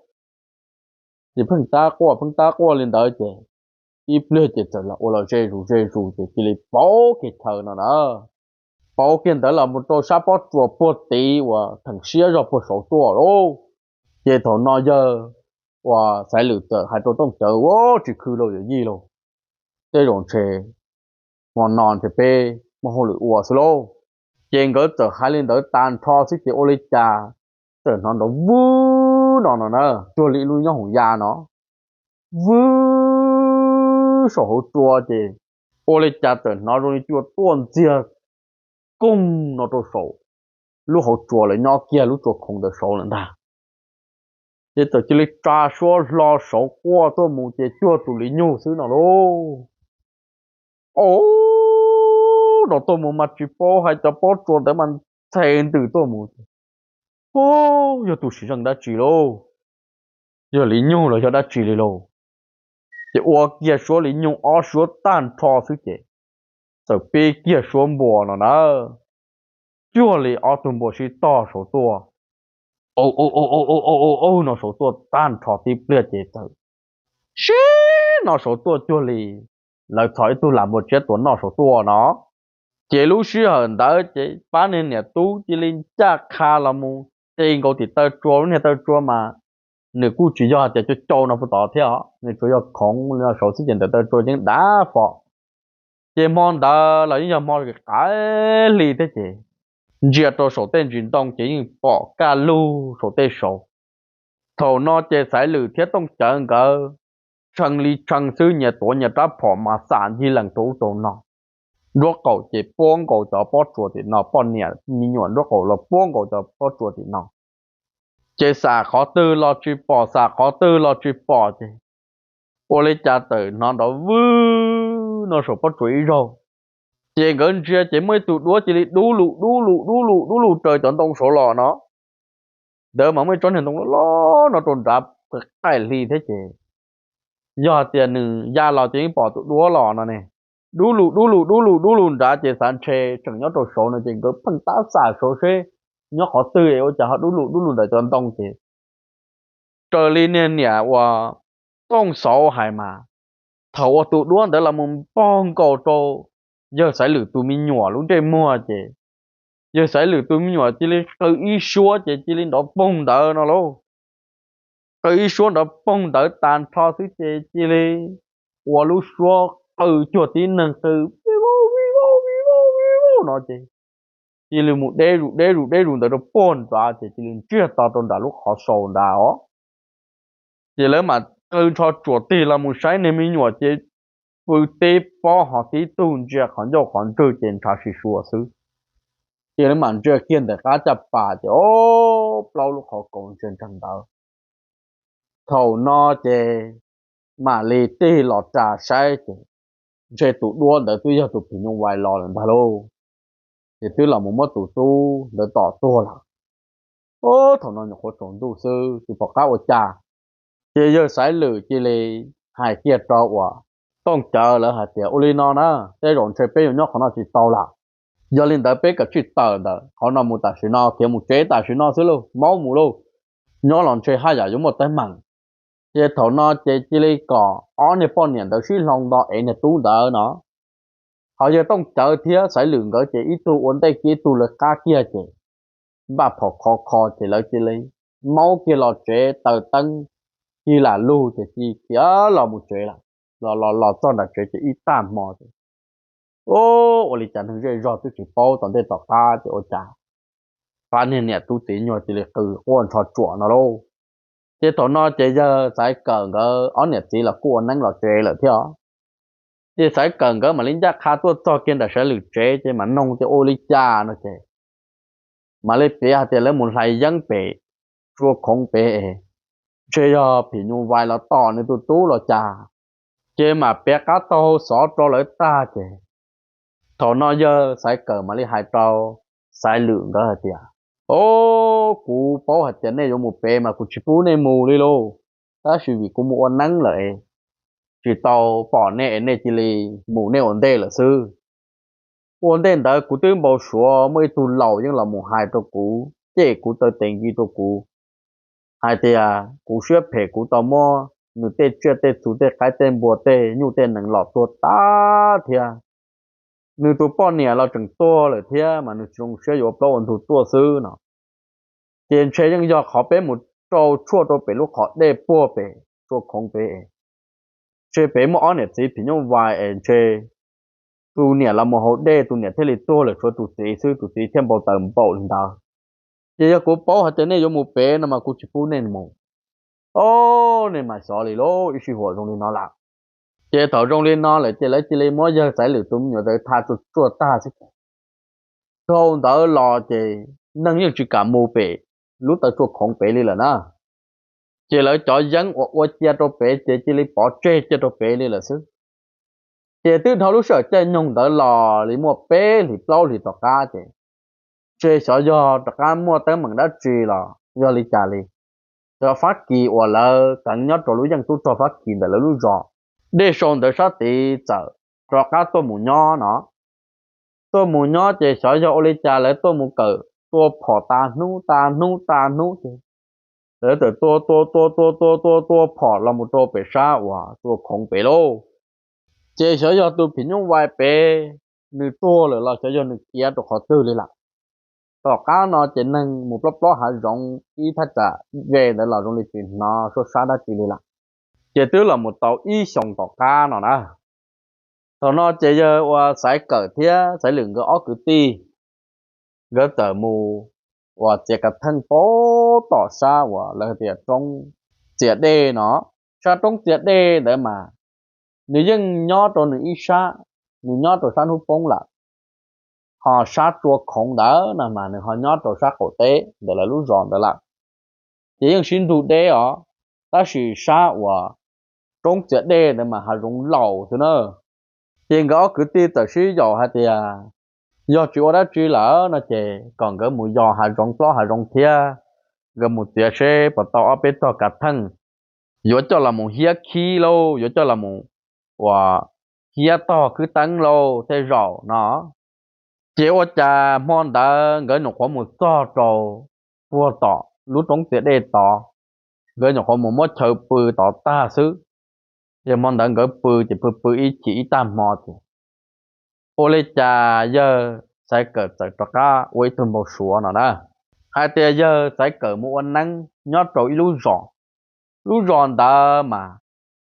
Ces pheej tab quaj pheej tab quaj li ntawd ces ib pliag ces txawm los ua los ze zus ze zus ces cia li pauv kiag chaw no na. Pauv kiag ntawd los mus rau sab pob tsuas puag tid uas theem siab zog puag saud tuaj lauj. Ces thaum no yawg uas Xaiv Lwm txawm hais rau Tooj Cawv, Ua tsis khw lauj yawm yij lauj, tej zaum ntshe hmo no ntshe peb muaj hauj lwm ua xwb lauj. Ces nkawd txawm hais li ntawd tas nrho xwb ces ua li cas txawm hnov nrov vwb no no na, cuag li ib lub nyob hoom ya no vwb saum hauv tsua ces ua li cas txawm hnov zoo li cua tuaj ntxiag koog no rau saum lub hauv tsua lawv nyob kiag lub tsua khoov ntawd saud lawm ntag. Ces txawm cia li tsa suab hlo saud quaj tuaj mus ces cuag tus li nyug xwb no lauj. Au, nrov tuaj mus mas tsis paub hais cov pob tsuas ntawd mas ntxhe ntws tuaj mus. Ub, yog tus sim zeej dab tsi lauj? Yog li nyug los yog dab tsi li lauj? Ces ua kiag suab li nyug ob suab tag nrho xwb ces txawm pib kiag suab npua no na. Cuag li ob tug npua sib tog saud tuaj, u u u u u u no saud tuaj tag nrho tib pliag ces txawm sib no saud tuaj cuag li lawv txhos ib tug lam npua tsiab tuaj noj saud tuaj no. Ces lub sij hawm ntawd ces pab niag niam tub cia li ncaj qha los mus ti nkaus tim taw tsua, lub niag taw tsua mas nws kuj tsis yog tias cau cau no puv tod thiab os, nws tsuas yog khoov li no saud xwb ces ntawm taw tsua yeej dav fo. Ces hmo ntawd los yeej yog hmo qaim hli thiab ces ntsia rau saum tej ntsis ntoo ces yeej pom kaj lug saum tej saud. Thaum no ces Xaiv Lwm thiab Tooj Cawv nkawd tshee li tshee xwb, nyias tuav nyias rab phom mas xam ncig lees rau ub rau no. Nruab qaum ces puab nkaus cov pob tsuas tim no, poj niam me nyuam nruab qaum los puab nkaus cov pob tsuas tim no. Ces xam qhov twg los tsis pom, xam qhov twg los tsis pom ces ua li cas txawm hnov nrov vwg no saum pob tsuas ib zaug. Ces nkawd ntsia ces muaj ib tug duab cia li dub lug dub lug dub lug dub lug raws cov ntoo saud los no. Ntawd mas muaj ib tsob niag ntoo loj loj no rau nrad qaim hli thiab ces yog tias nws ya los ces yeej pom tus duab los no ne. Dub lug dub lug dub lug dub lug nrad ces xav ntshe tseem nyob rau saud no ces nkawd pheej tab xam saud seb nyob qhov twg es ua cas ho dub lug dub lug ntawm cov ntoo ces raws li niag niam uas Tooj Xauv hais mas thaum uas tus duab ntawd los mus npog nkaus rau yawg Xaiv Lwm tus me nyuam lub ntsej muag ces yawg Xaiv Lwm tus me nyuam cia li qw ib suab ces cia li nrov poog ntawd no lauj. Qw ib suab nrov poog ntawd tas nrho xwb ces cia li ua lub suab qw cuag tib neeg qw vij vauj vij vauj vij vauj vij vauj no ces cia li mus deb zus deb zus deb zus ntawd rau puag nrad ces cia li ntsiag to rau nram lub qhov sau nrad os. Ces lawv mam qw nrho tsuam tig los mus saib niag me nyuam ces pw tib pob ho tib tug ntsia qhov ncauj qhov ntswg ces ntshav sis suas xwb. Ces lawv mam ntsia kiag ntawm qab caj pas ces o, plaub lub qhov kaus ntsia nreeg ntawd. Thaum no ces mam li tig los ras saib ces ntshe tus duab ntawd twb yog tus phim nyuj vais los lawm ntag lauj. Ces twb los mus muab tus tub ntawd tom tuag lawm. Thaum no nyuam qhuav tsaus ntuj xwb tsis pom qab ua cas. Ces yawg Xaiv Lwm cia li hais kiag rau uas Tooj Cawv lawv hais tias ua li no na, tej zaum ntshe peb yuav nyob qhov no tsis tau lawm. Yog li ntawd peb kav tsij tawm ntawm qhov no mus tam sim no, khiav mus tsev tam sim no xwb lauj, maub mus lauj, nyob los ntshe haj yam yuav muaj teeb meem. Ces thaum no ces cia li kom ob niag poj niam ntawd sib hloov nto ev niag tub ntawd no. Ho yawg Tooj Cawv thiab Xaiv Lwm nkawd ces ib tug ua ntej kiag ib tug lawv qab kiag ces npaj phom kho kho ces lawv cia li maub kiag los tsev taws teeb ci lam lug ces cia li khiav los mus tsev lawm. Los los los txog nram tsev ces ib tag hmo ces ua li cas neeg zej zog twb tsis paub tom ntej tom qab ces ua cas pab niag niam tub txiv nyuag cia li qw quaj nrho tsuam no lauj. Ces thaum no ces yawg Xaiv Kawm nkawd ob niam txiv los kuj ua neeb los tsev lawm thiab. Ces Xaiv Kawm nkawd mam li ncaj qha tuaj txog kiag nram Xaiv Lwm tsev ces mam noog tias ua li cas no ces mam li piav hais tias lawv mus hlais yeeb pem tsua khoov pem es ntshe yog phim nyuj vais los tom nws tus tub los cas. Ces mam piav qab taug xov rau lawv tag ces thaum no yawg Xaiv Kawm mam li hais rau Xaiv Lwm nkawd hais tias, o, kuv paub hais tias nej yuav mus pem mas kuv tsis pub nej mus li lauj, tab sis vim kuv mus ua neeb lawm es tsis tau pom nej es nej cia li mus nej ua ntej lawm xwb. Ua ntej ntawd kuv twb npau suav muaj ib tug laus yeej los mus hais rau kuv, cem kuv taw tes nkis rau kuv hais tias kuv siab phem, kuv tau muab nws tej tsiaj tej txhu tej qaib tej npua tej nyuj tej nees los tuag tag thiab. Nws tus poj niam los tseem tuag lawm thiab mas nws tsis zoo siab yuav ua plaub ua ntug tuaj xwb no. Ces ntshe yeej yog qhov peb mus rau tshuaj rau pem lub qhov dej puag pem tsua khoov pem es ntshe pem muaj ob niam txiv phim nyuj vais es ntshe tus niam los mus haus dej tus niam thiaj li tuag lawm, tshuav tus txiv xwb, tus txiv thiaj npau taws npaum li ntawd. Ces yog kuv paub hais tias nej yuav mus pem no mas kuv tsis pub nej mus. O, nej mas xyov li lauj, ib sij huam zoo li no lawm. Ces thaum zoo li no lawm ces lawv cia li muab yawg Xaiv Lwm tus me nyuam ntawd tha tsuaj tsuaj tag xwb. Dhau ntawd los ces neeg yeej tsis kam mus pem lub taw tsua khoov pem li lawm na. Ces lawv cov yeeb uas ua cia rau pem ces cia li pov tseg cia rau pem li lawm xwb. Ces twb dhau lub sij hawm caij nyoog ntawd los li muaj peb hlis plaub hlis tom qab ces ntshe xyov yog rov qab muaj teeb meem dab tsi los yog li cas li, cov Fab Kis uas lawv keev nyob rau lub yeej tub rog Fab Kis ntawm lawv lub zos Dej Sau ntawd sab tid txawm rov qab tuaj mus nyob no. Tuaj mus nyob ces xyov yog ua li cas lawv tuaj mus kawm tua phom tas hnub tas hnub tas hnub ces lawv txawm tua tua tua tua tua tua tua phom los mus rau pem sab uas tua khoov pem lauj. Ces xyov yog tus phim nyuj vais pem nws tuag lawm los xyov yog nws khiav rau qhov twg li lawm. Tom qab no ces neeg mus plob plob hav zoov ib thaj tsam ze ntawd los zoo li tsis hnov suab sab dab tsi li lawm. Ces twb los mus tau ib xyoos tom qab no na, thaum no ces yawg uas Xaiv Kawm thiab Xaiv Lwm nkawd ob kwv tij nkawd txawm mus uas txiav kav theej pab tom sab uas lawv tias roob txias dej no. Sab roob txias dej ntawd mas nws yeej nyob rau nws ib sab, nws nyob rau sab hnub poob lawm, ho sab tsua khoov ntawd no mas nws ho nyob rau sab qaum teb ntawm lawv lub zos ntawd lawm. Ces yeej sib ntug deb os, tab sis sab uas roob txias dej ntawd mas hav zoov laus xwb na. Ces nkawd ob kwv tij txawm sib yaum hais tias yog tsis ua dab tsi lawm no ces kom nkawd mus yos hav zoov plob hav zoov thiab, nkawd mus txiav seb puas tau ob peb tog kav theej yuav coj los mus hiab khib lauj, yuav coj los mus uas hiab tog khwb teeb lauj tej zaum no. Ces ua cas hmo ntawd nkawd nyuam qhuav mus txog rau puag tom lub roob txias dej tod, nkawd nyuam qhuav mus muab chaw pw tod tag xwb. Ces hmo ntawd nkawd pw ces pw pw ib chim ib tag hmo ces ua li cas yawg Xaiv Kawm txawm rov qab ua ib tug npau suav no na, hais tias yawg Xaiv Kawm mus ua neeb nyob rau ib lub zos. Lub zos ntawd mas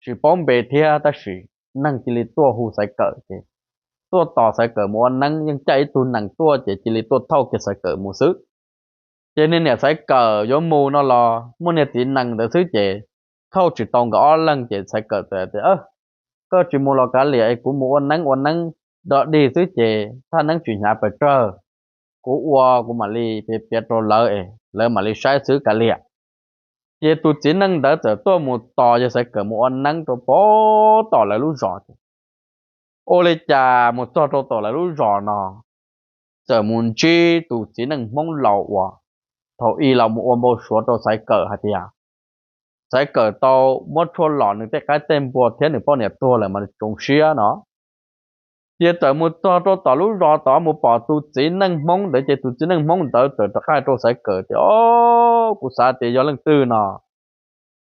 tsis paub npe thiab tab sis neeg cia li tuaj hu Xaiv Kawm ces tuaj tos Xaiv Kawm mus ua neeb, yeej caij ib tug nees tuaj ces cia li tuaj thauj kiag Xaiv Kawm mus xwb. Ces niag niam Xaiv Kawm yuav mus no los muaj niag txiv nees ntawd xwb ces thauj tsis tau nkawd ob leeg ces Xaiv Kawm txawm tias, koj tsis mus los kav liam es kuv mus ua neeb ua neeb dog dig xwb ces thaj neeb tsis hnyav pes tsawg, kuv ua kuv mam li piav piav rau lawv es lawv mam li saib xwb kav liam. Ces tus txiv neej ntawd txawm tuaj mus tos yawg Xaiv Kawm mus ua neeb rau pem tom lawv lub zos ces ua li cas mus txog rau tom lawv lub zos no txawm mus ntsib tus txiv neej Hmoob laus uas thaum ub los mus ua npau suav rau Xaiv Kawm hais tias Xaiv Kawm tau muab tshuaj lom nws tej qaib tej npua thiab nws poj niam tuag lawm mas nws tsoov siab no. Ces txawm mus txog rau tom lub zos tod mus pom tus txiv neej Hmoob ntawd ces tus txiv neej Hmoob ntawd txawm rov qab hais rau Xaiv Kawm tias, o, kuv xav tias yog leej twg no,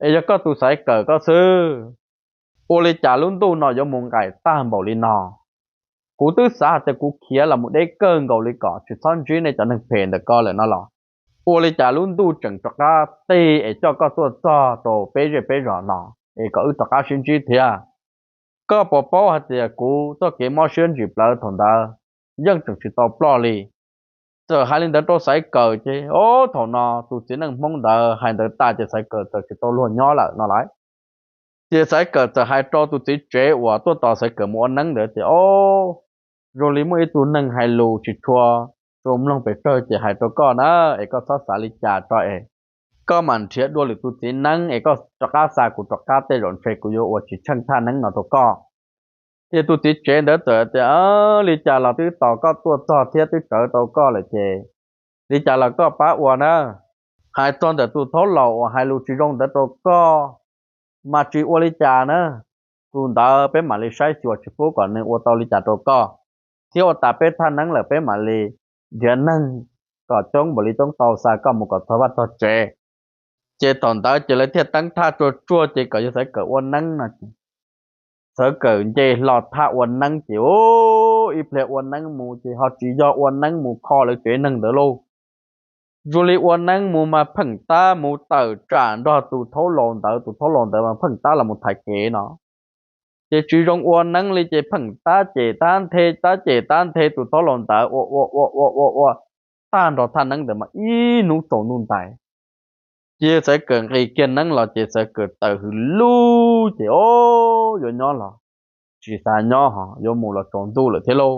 es yog koj tus Xaiv Kawm koj xwb. Ua li cas lub ntuj no yuav mus nqaim tag npaum li no? Kuv twb xav hais tias kuv khiav los mus deb kawg nkaus li kom tsis txhob ntsib nej cov neeg phem ntawm koj lawm no los, ua li cas lub ntuj tseem rov qab tig es coj koj tuaj txog rau peb zej peb zos no es kom wb rov qab sib ntsib thiab? Koj puas paub hais tias kuv txoj kev mob siab ntsim plawv thaum ntawd yeej tseem tsis tau ploj li? Txawm hais li ntawd rau Xaiv Kawm ces, o, thaum no tus txiv neej Hmoob ntawd hais ntawd tas ces Xaiv Kawm txawm tsis tau luag nyob lawm no lauj. Ces Xaiv Kawm txawm hais rau tus txiv tsev uas tuaj tos Xaiv Kawm mus ua neeb ntawd tias, o, zoo li muaj ib tug neeg hais lus tsis tshua tshua mloog pes tsawg ces hais rau koj na, es koj txhob xav li cas tso es koj mam nrhiav dua lwm tus txiv neeb es koj rov qab xa kuv rov qab tej zaum ntshe kuv yuav ua tsis tsheej thaj neeb no rau koj. Ces tus txiv tsev ntawd txawm tias, li cas los twb tos koj tuaj txog thiab twb tsawv rau koj lawm ces li cas los koj pab ua na. Hais txog ntawm tus thaub laus uas hais lus tsis zoo ntawd rau koj mas tsis ua li cas na, tus ntawd peb mam li saib xyuas tsis pub kom nws ua tau li cas rau koj, thiab ua tas peb thaj neeb lawm peb mam li nrhiav neeg kom coob npaum li coob tau xa koj mus kom txog vaj txog tsev. Ces thaum ntawd ces lawv thiaj teeb thaj tsuag tsuag ces kom yawg Xaiv Kawm ua neeb no ces Xaiv Kawm nce hlo thaj ua neeb ces, u, ib pliag ua neeb mus ces ho tsis yog ua neeb mus kho lawv tsev neeg ntawd lauj. Zoo li ua neeb mus mas pheej tab mus tawm tsam nrog tus thaub laus ntawd, tus thaub laus ntawd mas pheej tab los mus thaiv kev no. Ces tsis zoo ua neeb li ces pheej tab cem tab nthe, tab cem tab nthe tus thaub laus ntawd ua ua ua ua ua ua tag nrho thaj neeb ntawd mas ib hnub tsaus ntuj ntais. Ces Xaiv Kawm nqis kiag neeb los ces Xaiv Kawm tawm hws lug ces, o, yuav nyob los tsis xav nyob ho yuav mus los tsaus ntuj lawm thiab lauj.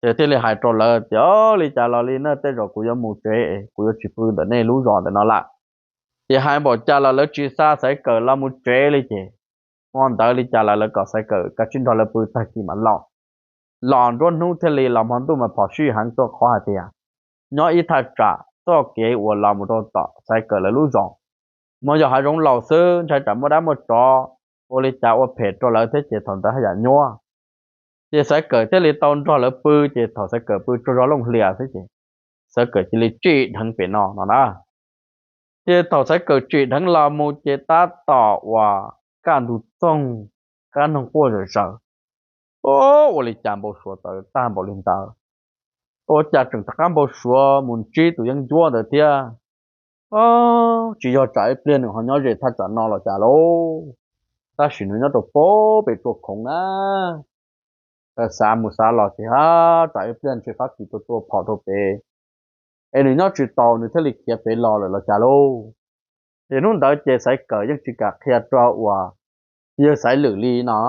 Ces thiaj li hais rau lawv tias, o, li cas los li na, tej zaum kuv yuav mus tsev es kuv yuav tsis pw ntawm nej lub zos ntawm no lawm. Ces hais npaum cas los lawv tsis xa Xaiv Kawm los mus tsev li ces hmo ntawd li cas lawv, lawv kom Xaiv Kawm kav tsij nrog lawv pw tag kis mam los. Los nruab hnub thiaj li los, hmo ntuj mas phom sij heev tuaj qhov hais tias nyob ib thaj tsam txoj kev uas los mus rau tom Xaiv Kawm lawv lub zos mas yog hav zoov laus xwb, ntshai tsam muaj dab muaj tsov ua li cas ua phem rau lawv thiab ces thaum ntawd haj yam nyuaj. Ces Xaiv Kawm thiaj li tau nrog lawv pw, ces thaum Xaiv Kawm pw tsaug zog looj hlias xwb ces Xaiv Kawm cia li tsim dheev pem no no na. Ces thaum Xaiv Kawm tsim dheev los mus ces tab tom uas kaj ntug txoog, qab noog quaj zawm zaws. Ua li cas npau suav txawv tag npaum li ntawd, ua cas tseem rov qab npau suav mus ntsib tus yeeb ncuab ntawd thiab. Tsis yog tsam ib pliag nws ho nyob ze thaj tsam no los cas lauj, tab sis nws nyob rau pem tsua khoov na. Xav mus xav los ces tsam ib pliag ntshe Fab Kis tua tua phom rau pem es nws nyob tsis taus nws thiaj li khiav pem los lawm los cas lauj. Ces hnub ntawd ces Xaiv Kawm yeej tsis kam qhia rau uas yawg Xaiv Lwm li no,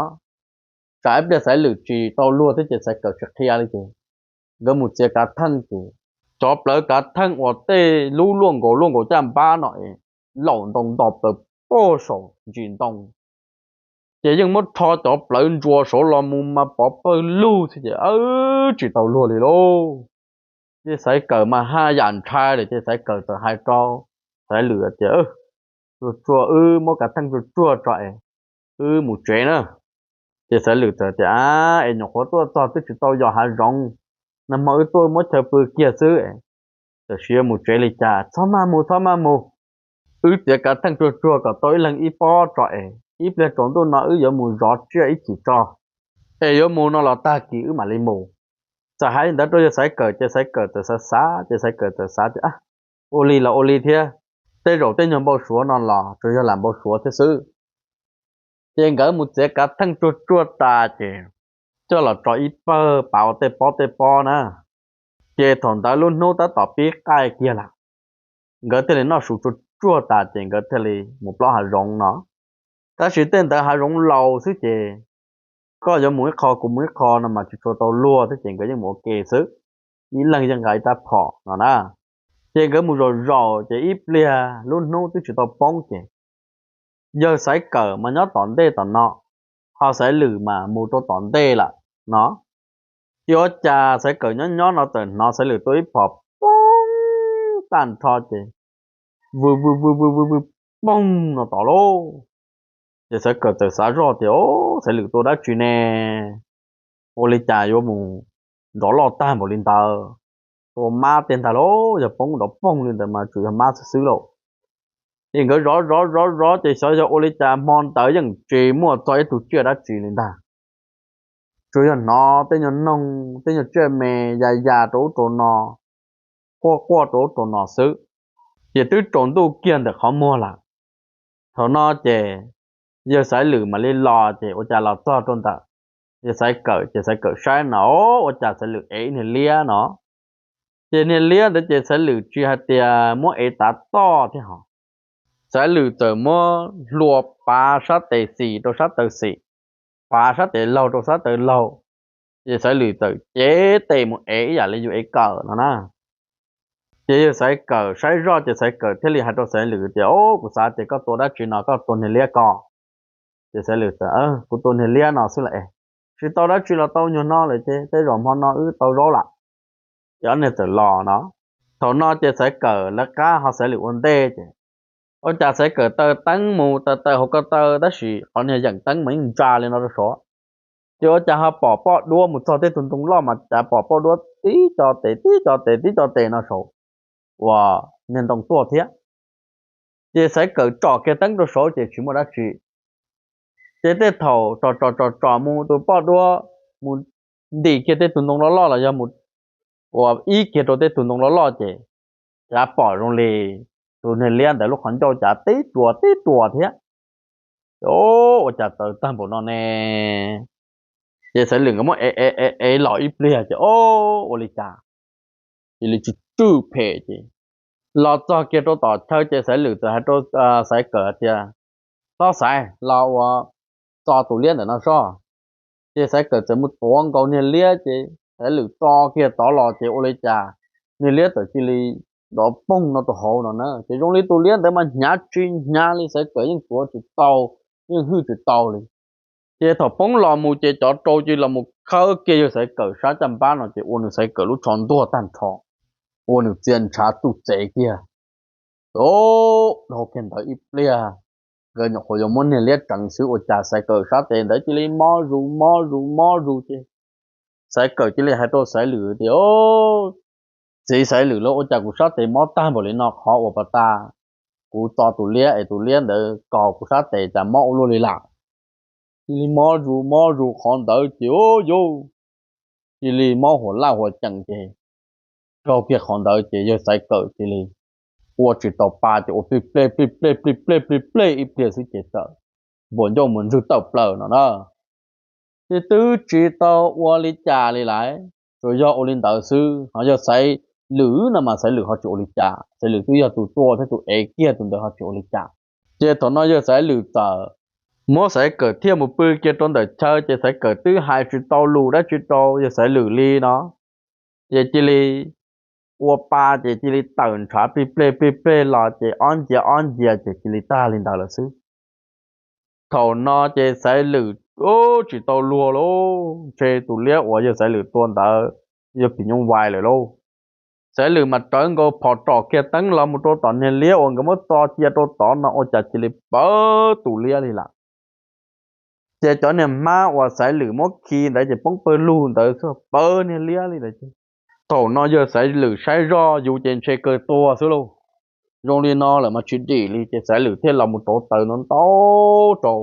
tsam ib pliag Xaiv Lwm tsis tau luag thiab ces Xaiv Kawm tsis qhia li ces nkawd mus txiav kav theej ces cov plawv kav theej uas tej lub luaj nkaus luaj nkaus caj npab no es laum ntoo nto plaws puag saum ntsis ntoo. Ces yeej muab rho cov plawv ntsuas saud los mus mas pov pawg lug thiab ces tsis tau luag li lauj. Ces Xaiv Kawm mas haj yam ntshai lawm ces Xaiv Kawm txawm hais rau Xaiv Lwm tias, Tsuag tsuag, wb muab kav theej tsuag tsuag tso es wb mus tsev na. Ces Xaiv Lwm txawm tias, A, es nyuam qhuav tuaj txog twb tsis tau yos hav zoov, nag hmo wb tuaj muab chaw pw kiag xwb, tam sim yuav mus tsev li cas, txhob maj mus, txhob maj mus. Wb txiav kav theej tsuag tsuag kom tau ib leeg ib pob tso es ib pliag tsaus ntuj no wb yuav mus zov tsiaj ib chim tso, es yuav mus no los tag kis wb mam li mus. Txawm hais li ntawd rau yawg Xaiv Kawm ces Xaiv Kawm txawm xav xav ces Xaiv Kawm txawm xav tias, Ua li los ua li thiab, tej zaum tej nyuag npau suav no los tsuas yog lam npau suav thiab xwb. Ces nkawd mus txiav kav theej tsuag tsuag tas ces coj los tso ib pawg pav ua tej pob tej pob na. Ces thaum ntawd lub hnub tab tom pib qaij kiag lawm, nkawd thiaj li noj su tsuag tsuag tas ces nkawd thiaj li mus plob hav zoov no. Tab sis tej ntawd hav zoov laus xwb ces koj yuav mus ib qho kuv mus ib qho no mas tsis tshua tau luag thiab ces nkawd yeej mus ua ke xwb, ib leeg yeej nqa ib rab phom no na. Ces nkawd mus zaum zaum ces ib pliag lub hnub twb tsis tau poob ces yawg Xaiv Kawm mas nyob tom ntej tom no, ho Xaiv Lwm mas mus rau tom ntej lawm no. Ces ua cas Xaiv Kawm nyob nyob no txawm hnov Xaiv Lwm tua ib phom poob tag nrho ces vwm vwm vwm vwm vwm vwm poog no tod lauj. Ces Xaiv Kawm txawm xav zoj tias, Xaiv Lwm tua dab tsi ne? Ua li cas yuav mus nrov loj tag npaum li ntawd? Tua mab tiag ntag lauj, yog poob nrov poog li ntawd mas tsuas yog mab xwb xwb lauj. Ces nkawd zov zov zov zov ces xyov yog ua li cas hmo ntawd yeej tsis muaj txog ib tug tsiaj dab tsi li ntag. Tsuas yog hnov tej nyuag noog tej nyuag tsiaj me ya ya rau ub rau no, quaj quaj rau ub rau no xwb, ces twb tsaus ntuj kiag ntawm qhov muag lawm. Thaum no ces yawg Xaiv Lwm mam li los ces ua cas los txog rau ntawm yawg Xaiv Kawm ces Xaiv Kawm saib no, ua cas Xaiv Lwm ev ib niag liab no. Ces niag liab ntawd ces Xaiv Lwm tsis hais tias muab ev tav toj thiab ho, Xaiv Lwm txawm muab hlua pav sab tes xis rau sab taw xis, pav sab tes laug rau sab taw laug, ces Xaiv Lwm txawm cev tes mus ev ib yam li yus ev kawm no na. Ces yawg Xaiv Kawm saib zoj ces Xaiv Kawm thiaj li hais rau Xaiv Lwm tias, Au, kuv xav tias koj tua dab tsi no, koj tua niag liab ko. Ces Xaiv Lwm tias, Kuv tua niag liab no xwb las es, tsis tau dab tsi los tau nyuag no lawm ces tej zaum hmo no wb tau zaub lawm. Ces ob niag txawm los no. Thaum no ces Xaiv Kawm lawv qab ho Xaiv Lwm ua ntej ces ua cas Xaiv Kawm taw teeb mus taw taw hauv ko taw tab sis qhov niag yeem teeb mas yeej ntsa li no rau saud. Ces ua cas ho pom poj duab mus txog tej tug ntoo loj mas cas pom poj duab tib co tes tib co tes tib co tes no saud uas niag ntoo tuaj thiab. Ces Xaiv Kawm tsom kiag teeb rau saud ces tsis muaj dab tsi. Ces tej thaum tsom tsom tsom tsom mus tus poj duab mus ntim kiag tej tug ntoo loj loj los yog mus ua ib kiag rau tej tug ntoo loj loj ces cav pom zoo li tus niag liab ntawd lub qhov ncauj cav tib ruas tib ruas thiab. Ces ua cas txawv tag npaum no ne? Ces Xaiv Lwm nkawd muab ev ev ev los ib pliag ces o, ua li cas cia li tsw tsw phem ces los txog kiag rau tom chaw ces Xaiv Lwm txawm hais rau Xaiv Kawm hais tias, Txhob xaiv, los ua txo tus liab ntawm no soj. Ces Xaiv Kawm txawm mus tuav nkaus niag liab ces Xaiv Lwm tso kiag tod los ces ua li cas niag liab txawm cia li nrov poog no tus hauv no na. Ces zoo li tus liab ntawd mas hnyav tsis hnyav li, Xaiv Kawm yeej tuav tsis tau, yeej hwj tsis tau li. Ces thaum poob los mus ces cov rau cia li los mus khawb kiag yawg Xaiv Kawm sab caj npab no ces ua nws Xaiv Kawm lub tsho ntuag tag nrho, ua nws txia ntshav tuj txev kiag. Dhau kiag ntawd ib pliag, nkawd nyuam qhuav yuav muab niag liab tseev xwb ua cas Xaiv Kawm sab tes ntawd cia li mob zus mob zus mob zus ces Xaiv Kawm cia li hais rau Xaiv Lwm tias, Txiv Xaiv Lwm lauj, ua cas kuv sab tes mob tag npaum li no, qhov uas pas tas kuv txo tus liab es tus liab ntawd kos kuv sab tes cas mob ua luaj li lawm. Cia li mob zus mob zus qhov ntawd ces yuj, cia li mob huam laj huam ceem ces raug kiag qhov ntawd ces yawg Xaiv Kawm cia li ua tsis tau pa ces ua plig plej plig plej plig plej plig plej ib pliag xwb ces txawm npuas ncauj mus ntswg tawm plaws no na. Ces twb tsis tau ua li cas li lawm, tsuas yog ua li ntawd xwb. Ho yawg Xaiv Lwm no mas Xaiv Lwm ho tsis ua li cas, Xaiv Lwm twb yog tus tua thiab tus ev kiag tus ntawd ho tsis ua li cas. Ces thaum no yawg Xaiv Lwm txawm muab Xaiv Kawm thiaj mus pw kiag rau ntawm chaw ces Xaiv Kawm twb hais tsis tau lus dab tsi rau yawg Xaiv Lwm li no. Ces cia li ua pa ces cia li tawm ntshav plig plej plig plej los ces ob ncias ob ncias ces cia li tag li ntawd lawm xwb. Thaum no ces Xaiv Lwm tsis tau luag lauj, ntshe tus liab uas yawg Xaiv Lwm tua ntawd yog phim nyuj vais lawm lauj. Xaiv Lwm mas rawv nkaus phom rom kiag teeb los mus rau tom niag liab uas nkawd muab txo cia rau tod no ua cas cia li pawv tus liab li lawm. Ces cov niag hmab uas Xaiv Lwm muab khi ntawd ces poob pawg lug ntawd xwb pawv niag liab li ntawd. Thaum no yawg Xaiv Lwm saib zoj yus ces ntshe kawg tuag xwb lauj. Zoo li no lawm mas tsis dim li ces Xaiv Lwm thiaj los mus rauv taws ntau ntau rau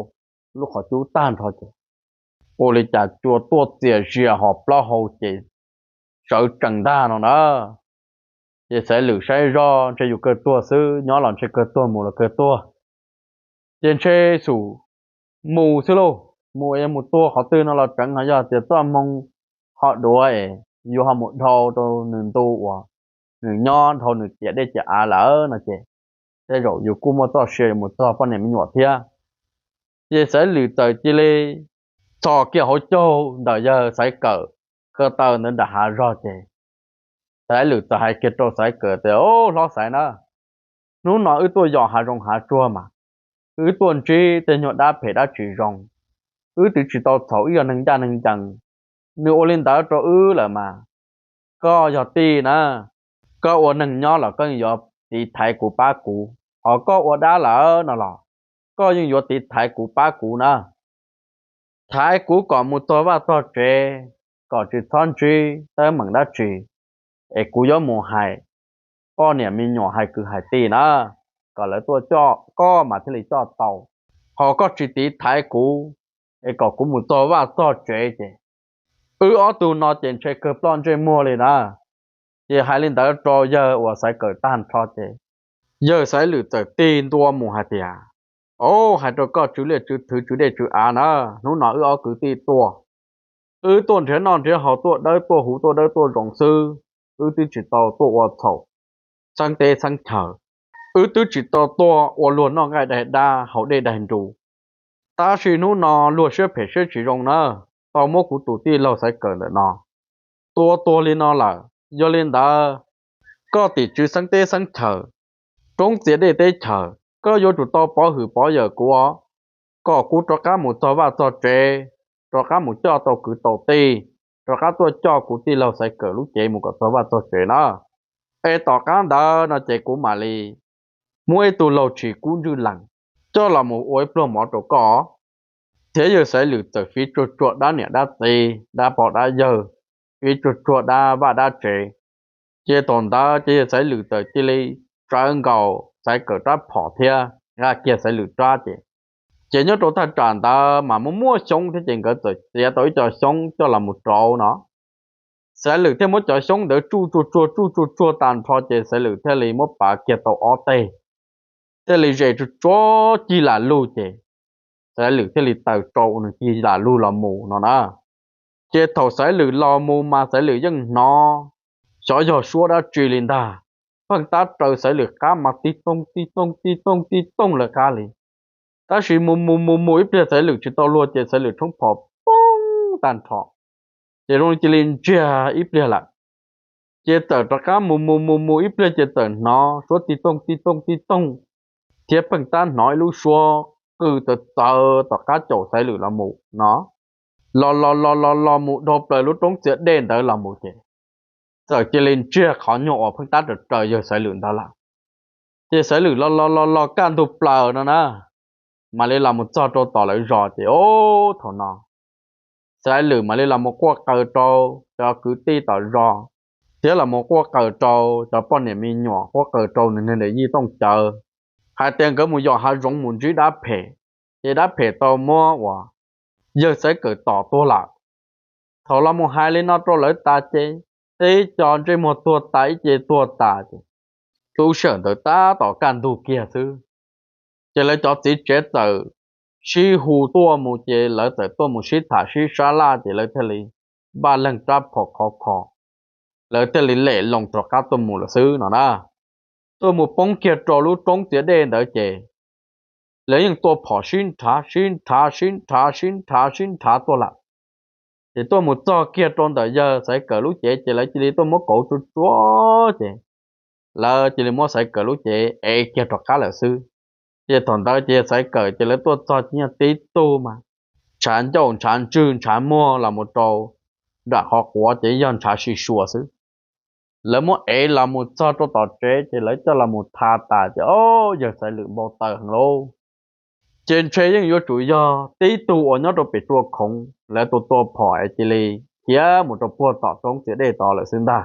lub qhov cub tag nrho ces ua li cas cua tuaj txias zias hos plaub hau ces sawv tsees ntag no na. Ces Xaiv Lwm saib zoj ntshe yus kawg tuag xwb, nyob los ntshe kawg tuag, mus los kawg tuag. Ces ntshe xum mus xwb lauj, mus es mus tua qhov twg no los tseev, ho yog tias txoj hmoo ho duav es yuav ho mus dhau rau nws ntu uas nws nyob dhau nws ciam dej ciam av lawm no ces tej zaum yus kuj muaj txoj sia yuav mus txog poj niam me nyuam thiab. Ces Xaiv Lwm txawm cia li txhos kiag hauv caug ntawm yawg Xaiv Kawm ko taw ntawd nram hav zog ces Xaiv Lwm txawm hais kiag rau Xaiv Kawm tias, Au hlob Xaiv na, hnub no wb tuaj yos hav zoov hav tsuag mas wb tuaj ntsib tej nyuag dab phem dab tsis zoo, wb twb tsis tau txhaum wb yog neeg ncaj neeg ncees, nws ua li ntawd rau wb lawm mas koj yog tij na, koj ua neeg nyob los koj yeej yuav tiv thaiv kuv pab kuv, ho koj ua dab lawm no los koj yeej yuav tiv thaiv kuv pab kuv na. Thaiv kuv kom mus txog vaj txog tsev, kom tsis txhob ntsib teeb meem dab tsi, es kuv yuav mus hais poj niam me nyuam hais kwv hais tij na, kom lawv tuaj coj koj mas thiaj li coj tau. Ho koj tsis tiv thaiv kuv, es kom kuv mus txog vaj txog tsev ces wb ob tug no ces ntshe kawg ploj ntsej muag li na. Ces hais li ntawd rau yawg uas Xaiv Kawm tag nrho ces yawg Xaiv Lwm txawm tig ntua mus hais tias, Au, hais rau koj tswv liaj tswv txwv tswv dej tswv av na, hnub no wb ob kwv tij tuaj, wb tuaj nrhiav noj nrhiav haus tuaj dawb tuaj huv tuaj dawb tuaj zoo xwb, wb twb tsis tau tuaj ua txhaum xeeb teb xeeb chaw, wb twb tsis tau tuaj ua luag noj nqaij daig dab haus dej daig nru. Tab sis hnub no luag siab phem siab tsis zoo na, tau muab kuv tus tij laug Xaiv Kawm ntawm no tua tuag li no lawm. Yog li ntawd, koj tim tswv xeeb teb xeeb chaw, roob txias dej teb chaws, koj yuav tsum tau pov hwm pov yawm kuv os, kom kuv rov qab mus txog vaj txog tsev, rov qab mus coj tau kwv tau tij, rov qab tuaj coj kuv tij laug Xaiv Kawm lub cev mus kom txog vaj txog tsev na. Es tom qab ntawd no ces kuv mam li muab ib tug laug tshis kub ntswj lees coj los mus ua ib pluag mov rau koj. Thiab yawg Xaiv Lwm txawm fiv tsuag tsuag dab niam dab txiv dab pog dab yawg, fiv tsuag tsuag dab vaj dab tsev. Ces thaum ntawd ces yawg Xaiv Lwm txawm cia li tsawv nkaus Xaiv Kawm rab phom thiab nqa kiag Xaiv Lwm rab ces, ces nyob rau thaj tsam ntawd mas muaj muaj xyoob thiab ces nkawd txawm txiav tau ib co xyoob coj los mus rauv no. Xaiv Lwm thiaj muab cov xyoob ntawd tsuj tsuag tsuag tsuj tsuag tsuag tag nrho ces Xaiv Lwm thiaj li muab pav kiag tau ob teg, thiaj li zes tsuag tsuag cig lam lug ces Xaiv Lwm thiaj li taws rau ua nws cig lam lug los mus no na. Ces thaum Xaiv Lwm los mus mas Xaiv Lwm yeej hnov xyov yog suab dab tsi li ntag, pheej tab raws Xaiv Lwm qab mas tib tooj tib tooj tib tooj tib tooj lawv qab li. Tab sis mus mus mus mus ib pliag Xaiv Lwm tsis tau luag ces Xaiv Lwm tshoob phom poob tag nrho, ces zoo li cia li ntsiag ib pliag lawm. Ces txawm rov qab mus mus mus mus ib pliag ces txawm hnov suab tib tooj tib tooj tib tooj, thiab pheej tab hnov ib lub suab qw txawv txawv tom qab caum Xaiv Lwm los mus no, los los los los los mus dhau plaws lub roob txias dej ntawd los mus ces txawm cia li ntsiag qhov nyuag uas pheej tab raws raws yawg Xaiv Lwm ntawd lawm. Ces Xaiv Lwm los los los los kaj ntug plaws no na, mam li los mus txog rau tom lawv zos ces o, thaum no Xaiv Lwm mam li los mus quaj qw rau cov kwv tij tom zos, thiab los mus quaj qw rau cov poj niam me nyuam, quaj qw rau nws niag ntawm Yij Tooj Cawv hais tias nkawd mus yos hav zoov mus ntsib dab phem, ces dab phem tau muab uas yawg Xaiv Kawm tom tuag lawm. Thaum los mus hais li no rau lawv tas ces ib co ntsej muag tuag tas ib ce tuag tas ces lub sij hawm ntawd tab tom kaj ntug kiag xwb. Ces lawv cov txiv tsev txawm sib hu tuaj mus ces lawv txawm tuaj mus sib tham sib sab laj ces lawv thiaj li npaj leeg rab phom khov kho, lawv thiaj li lem loo rov qab tuaj mus lawm xwb no na. Tuaj mus poob kiag rau lub roob txias dej ntawd ces lawv yeej tua phom sib nrhav sib nrhav sib nrhav sib nrhav sib nrhav tuaj lawm. Ces tuaj mus txog kiag rau ntawm yawg Xaiv Kawm lub cev ces lawv cia li tuaj muab kauv tsuag tsuag ces lawv cia li muab Xaiv Kawm lub cev ev kiag rov qab lawm xwb. Ces thaum ntawd ces yawg Xaiv Kawm ces lawv tuaj txog ces yog tib tug mas ntshav ncauj ntshav ntswg ntshav muag los mus rau nram qhov quav ces yog ntshav si suas xwb. Lawv muab ev los mus txog rau tom tsev ces lawv coj los mus tha tas ces o, yawg Xaiv Lwm npau taws heev lauj. Ces ntshe yeej yuav tsum yog tib tug uas nyob rau pem tsua khoov lawv tua tua phom es cia li khiav mus rau puag tom roob txias dej tod lawm xwb ntag.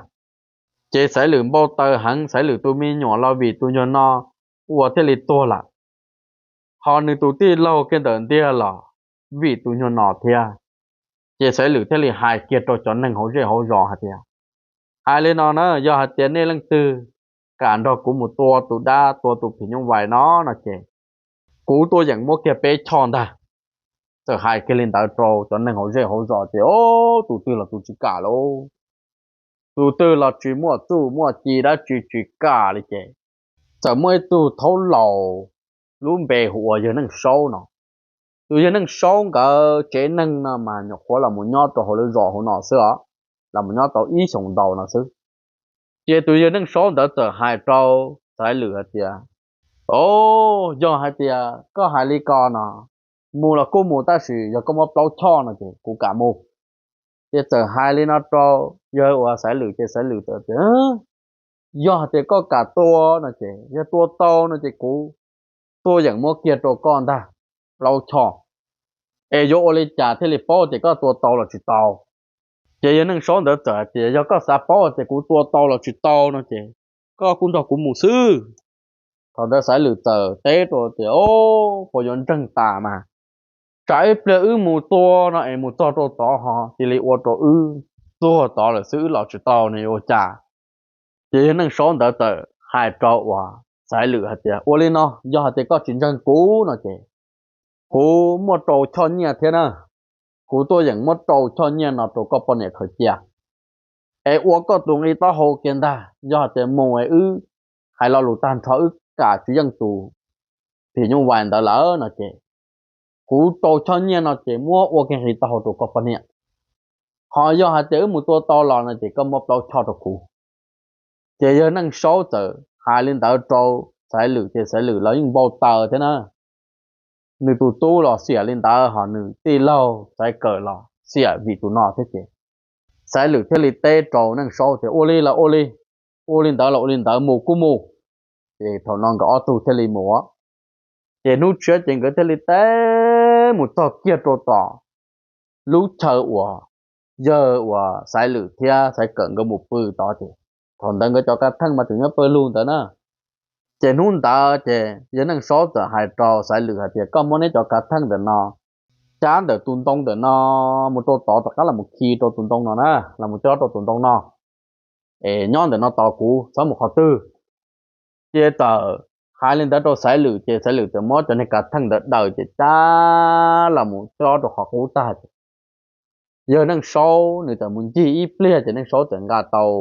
Ces Xaiv Lwm npau taws heev, Xaiv Lwm tus me nyuam los vim tus nyuag no ua thiaj li tuag lawm, ho nws tus tij laug kiag ntawm ntiag los vim tus nyuag no thiab. Ces Xaiv Lwm thiaj li hais kiag rau cov neeg hauv zej hauv zos hais tias, hais li no na, yog hais tias nej leej twg kam nrog kuv mus tua tus dab tua tus phim nyuj vais no no ces kuv tuaj yeem muab kiag peb choj ntag. Txawm hais kiag li ntawd rau cov neeg hauv zej hauv zos ces o, tus twg los tus tsis kam lauj. Tus twg los tsis muaj txuj muaj ci dab tsi tsis kam li ces txawm muaj ib tug thaub laus lub npe hu ua yawg Neej Saub no. Tus yawg Neej Saub nkawd tsev neeg no mas nyuam qhuav los mus nyob rau hauv lawv zos hauv no xwb os, los mus nyob tau ib xyoos ntau no xwb. Ces tus yawg Neej Saub ntawd txawm hais rau Xaiv Lwm hais tias, o, yog hais tias koj hais li ko no, mus los kuj mus tab sis yog koj muab plaub choj no ces kuv kam mus. Ces txawm hais li no rau yawg uas Xaiv Lwm ces Xaiv Lwm txawm tias, yog hais tias koj kam tua no ces yog tua tau no ces kuv tuaj yeem muab kiag rau koj ntag plaub choj. Es yuav ua li cas thiaj li paub tias koj tua tau los tsis tau? Ces yawg Neej Saub ntawd txawm hais tias, yog koj xav paub tias kuv tua tau los tsis tau no ces koj kuj nrog kuv mus xwb. Thaum ntawd Xaiv Lwm txawm teb rau tias, o, puas yuav ntseeg tas mas, tsam ib pliag wb mus tua no es mus txog rau tod ho cia li ua rau wb tuag tod lawm xwb, wb los tsis tau no yuav ua cas? Ces yawg Neej Saub ntawd txawm hais rau uas Xaiv Lwm hais tias, ua li no, yog hais tias koj tsis ntseeg kuv no ces kuv muaj rau choj nyiaj thiab na, kuv tuaj yeem muab rau choj nyiaj no rau koj poj niam khaws cia, es ua koj tus nqi taub hau kiag ntag. Yog hais tias mus es wb hais lo lus tag nrho wb kam tsis yeej tus phim nyuj vais ntawd lawm no ces kuv rau choj nyiaj no ces muab ua kiag nqi taub hau rau koj poj niam. Ho yog hais tias wb mus tua tau los no ces koj muab plaub choj rau kuv. Ces yawg Neej Saub txawm hais li ntawd rau Xaiv Lwm ces Xaiv Lwm los yeej npau taws thiab na. Nws tus tub los xiam li ntawd ho nws tij laug Xaiv Kawm los xiam vim tus no thiab ces Xaiv Lwm thiaj li teb rau Neej Saub tias, ua li los ua li, ua li ntawd los ua li ntawd, mus kuj mus. Ces thaum no nkawd ob tug thiaj li mus. Ces hnub tshiab ces nkawd thiaj li teb mus txog kiag rau tom lub chaw uas yawg uas Xaiv Lwm thiab Xaiv Kawm nkawd mus pw tod ces thaum ntawd nkawd cov kav theej mas tseem nyob pawg lug ntawd na. Ces hnub ntawd ces yawg Neej Saub txawm hais rau Xaiv Lwm hais tias, koj muab neb cov kav theej ntawm no cab ntawm tus ntoo ntawm no mus rau tod rov qab los mus khi rau tus ntoo no na, los mus cob rau tus ntoo no, es nyob ntawm no tos kuv, txhob mus qhov twg. Ces txawm hais li ntawd rau Xaiv Lwm ces Xaiv Lwm txawm muab cov niag kav theej ntawd daws ces cab los mus cob rau qhov qub tag ces yawg Neej Saub nws txawm mus ncig ib pliag ces Neej Saub txawm nqa tau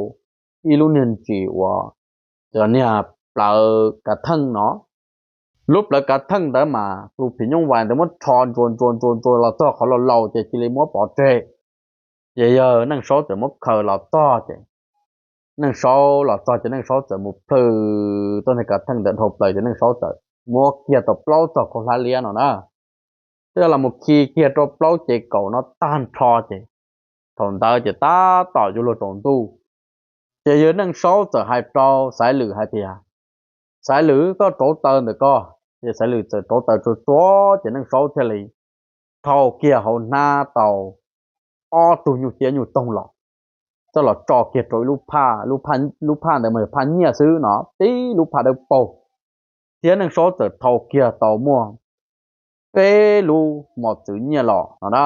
ib lub niag ntsis uas cov niag plawv kav theej no. Lub plawv kav theej ntawd mas tus phim nyuj vais ntawd muab rho ntsuas ntsuas ntsuas ntsuas los txog qhov laus laus ces cia li muab pov tseg. Ces yawg Neej Saub txawm muab khaws los txog ces Neej Saub los txog ces Neej Saub txawm mus plhws tau niag kav theej ntawd dhau plaws ces Neej Saub txawm muab kiag tau plaub txog khaub hlab liab no na. Twb los mus khi kiag rau plaub cev kaum no tag nrho ces thaum ntawd ces tab tom yuav luag tsaus ntuj. Ces yawg Neej Saub txawm hais rau Xaiv Lwm hais tias, Xaiv Lwm, koj rauv taws ntawm koj. Ces Xaiv Lwm txawm rauv taws tsuag tsuag ces Neej Saub thiaj li thau kiag hauv hnab tau ob tug nyuj ciab nyuj toog los, coj los tso kiag rau ib lub phaj, lub phaj ntawd mas yog phaj nyiaj xwb no, tib lub phaj dawb paug. Thiab Neej Saub txawm thau kiag tau muaj peb lub mos txwv nyiaj los no na.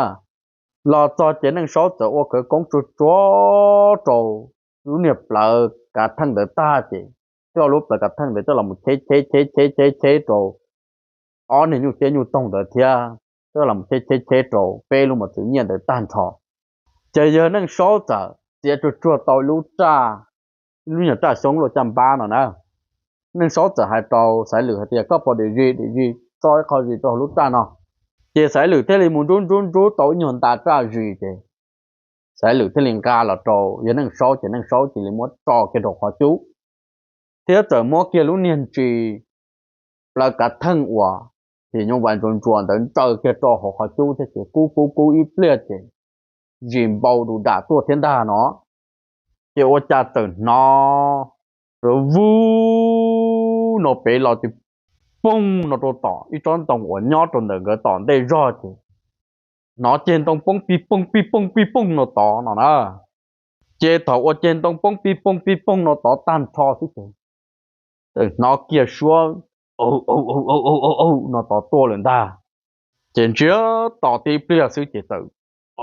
Los txog ces Neej Saub txawm ua khawv koob tsuag tsuag rau lub niag plawv kav theej ntawd tag ces coj lub plawv kav theej ntawd coj los cheb cheb cheb cheb cheb cheb rau ob niag nyuj ciab nyuj toog ntawd thiab coj los cheb cheb cheb rau peb lub mos txwv nyiaj ntawd tag nrho. Ces yawg Neej Saub txawm txiav tsuag tsuag tau lub raj, lub nyuag raj xyoob luaj caj npab no na. Neej Saub txawm hais rau Xaiv Lwm hais tias, Koj pom dim zis, dim zis, tso ib qho zis rau hauv lub raj no. Ces Xaiv Lwm thiaj li mus nrub nrub nrub tau ib nyuag nta raj zis ces Xaiv Lwm thiaj li nqa los rau yawg Neej Saub ces Neej Saub cia li muab tso kiag rau qhov cub, thiab txawm muab kiag lub niag ntsis plawv kav theej uas phim nyuj vais ntsuas ntsuas ntawd ntsaws kiag rau hauv qhov cub thiab ces kub kub kub ib pliag ces zis npau du dam tuaj thiab ntag no. Ces ua cas txawm hnov vwb no pem los ces poog no rau tom ib tsob ntoo uas nyob rau ntawm nkawd tom ntej zog ces hnov ceg ntoo poob pij poog pij poog pij poog no tod no na. Ces thaum ua ceg ntoo poob pij poog pij poog no tod tag nrho xwb ces txawm hnov kiag suab au au au au au no tod tuaj lawm ntag. Ces ntsiag to tib pliag xwb ces txawm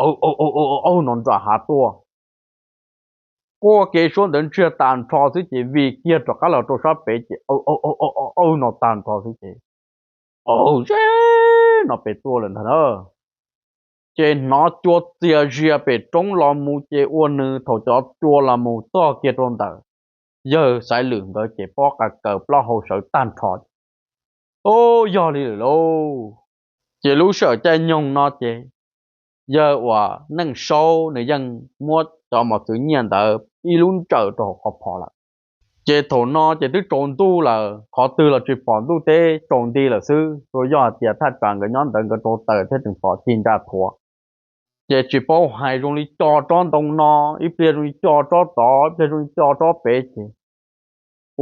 au au au au no nram hav tuaj. Quaj kev suab ntawd ntsiag tag nrho xwb ces vim kiag rov qab los rau sab pem ces au au au au no tag nrho xwb ces au ze no pem tuaj lawm ntag na. Ces hnov cua txias zias pem roob los mus ces ua nws thaum cov cua los mus txog kiag rau ntawm yawg Xaiv Lwm nkawd ces pob qa kaws plaub hau sawv tag nrho. Ub, yog li lawm lauj. Ces lub sij hawm caij nyoog no ces yawg uas Neej Saub nws yeej muab cov mos txwv nyiaj ntawd ib lub ntsaws rau hauv qhov phom lawm. Ces thaum no ces twb tsaus ntuj lawm, qhov twg los tsis pom ntuj teb, tsaus nti lawm xwb, tsuas yog hais tias thaj tsam nkawd nyob ntawd nkawd rauv taws thiab tseem pom cig nra thuav. Ces tsis paub hais, zoo li co tsob ntoo no, ib pliag zoo li co tsob tod, ib pliag zoo li co tsob pem ces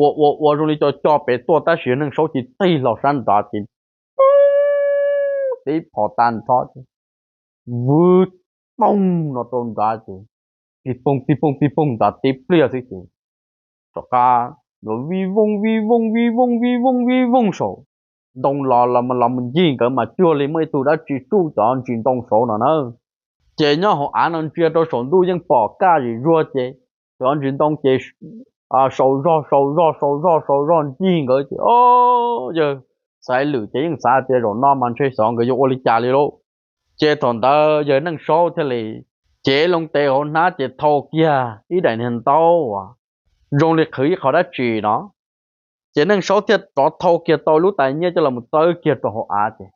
ua ua ua zoo li co co pem tuaj tab sis Neej Saub cia li tig hlo sab nrad ces tib phom tag nrho ces vwb toog no rau nrad ces pij poog pij poog pij poog nrad tib pliag xwb ces rov qab vij vooj vij vooj vij vooj vij vooj vij vooj saum ntoo los los los mus ncig nkawd mas cuag li muaj ib tug dab tsi tsuj cov ntsis ntoo saud no na. Ces nyob hauv av no ntsia rau saum ntuj yeej pom kaj zim zuag ces cov ntsis ntoo ces sau zog sau zog sau zog sau zog ncig nkawd ces o, yawg Xaiv Lwm ces yeej xav tias zaum no mas ntshe xyov nkawd yuav ua li cas li lauj. Ces thaum ntawd yawg Neej Saub thiaj li cev loo tes hauv hnab ces thau kiag ib daim niag ntaub uas zoo li qhwv ib qho dab tsi no. Ces Neej Saub thiaj rov thau kiag tau lub tais nyiaj coj los txawb kiag rau hauv av ces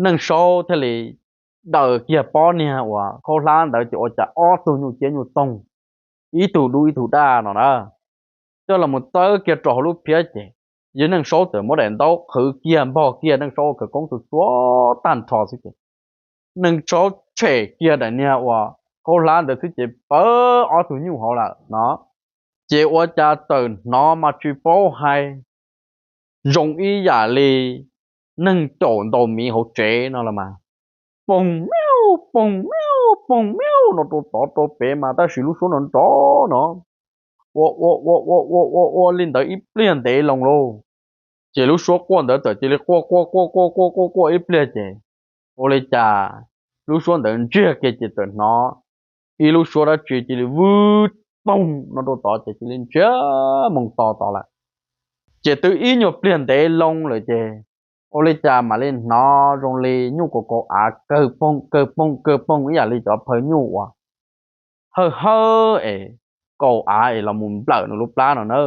Neej Saub thiaj li daws kiag pob niag uas khaub hlab ntawd ces ua cas ob tug nyuj ciab nyuj toog, ib tug dub ib tug daj no na, coj los txawb kiag rau hauv lub phiab ces yawg Neej Saub txawm muab daim ntaub qhwv kiag npog kiag, Neej Saub ua khawv koob tsuag tsuag tag nrho xwb ces Neej Saub tshem kiag daim niag uas khaub hlab ntawd xwb ces pawv ob tug nyuj hauv lawm no. Ces ua cas txawm hnov mas tsis paub hais, zoo ib yam li neeg caum ntaus miv hauv tsev no los mas, poog miauj poog miauj poog miauj no rau tod rau pem mas tab sis lub suab no nrov no, ua ua ua ua ua ua ua li ntawd ib pliag ntev loo lauj. Ces lub suab quaj ntawd txawm cia li quaj quaj quaj quaj quaj quaj quaj ib pliag ces ua li cas lub suab ntawd ntsiag kiag ces txawm hnov ib lub suab dab tsi cia li vwb toog no rau tod ces cia li ntsiag moo to tod lawm. Ces twb ib nyuag pliag ntev loo lawm ces ua li cas mam li hnov zoo li nyuj kaus kaus av kawg poog kawg poog kawg poog ib yam li cov phaw nyuj uas hawj hawj es kaus av es los mus nplawm nws lub plab no na.